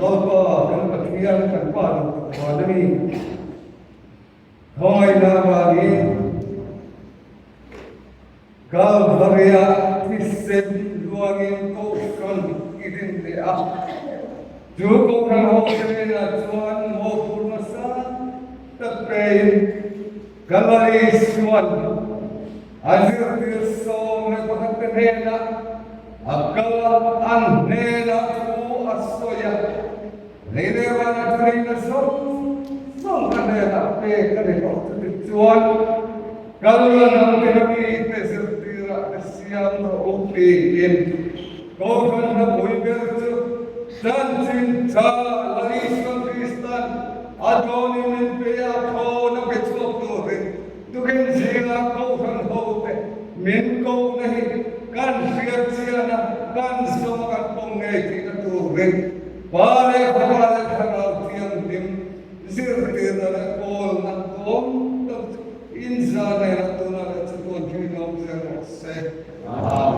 Lalpa kan Pathian kan Pa duh tak van a ni. Khawngaihna avangin Kalvaria thisen luangin Kohhran i rin leh a. Chu Kohhran ho te hnenah chuan mawhphurhna sang tak pein Kalvari chuan a zirtir 11 te hnenah a kal a, an hnenah thu a sawi a. Leilehvana thuneihna zawng zawng ka hnenah pek a ni tawh. Chutichuan kal la dang te la mite zirtirah te siam rawh u tiin Kohhran hna pui ber chu. Chanchin tha Lal Isua Kristan a dawnin min pe a, thawn a pe chhuak turin tukin zingah Kohhran hote min kohna hi kan hriat chian a, kan zawm a kan pawm ngei theihna turin Pa leh Fapa leh Thlarau Thianghlim zirtirna leh pawlna tuam tak chu inzah nena tunah leh chatuan hi in awm zel rawh se. Amen.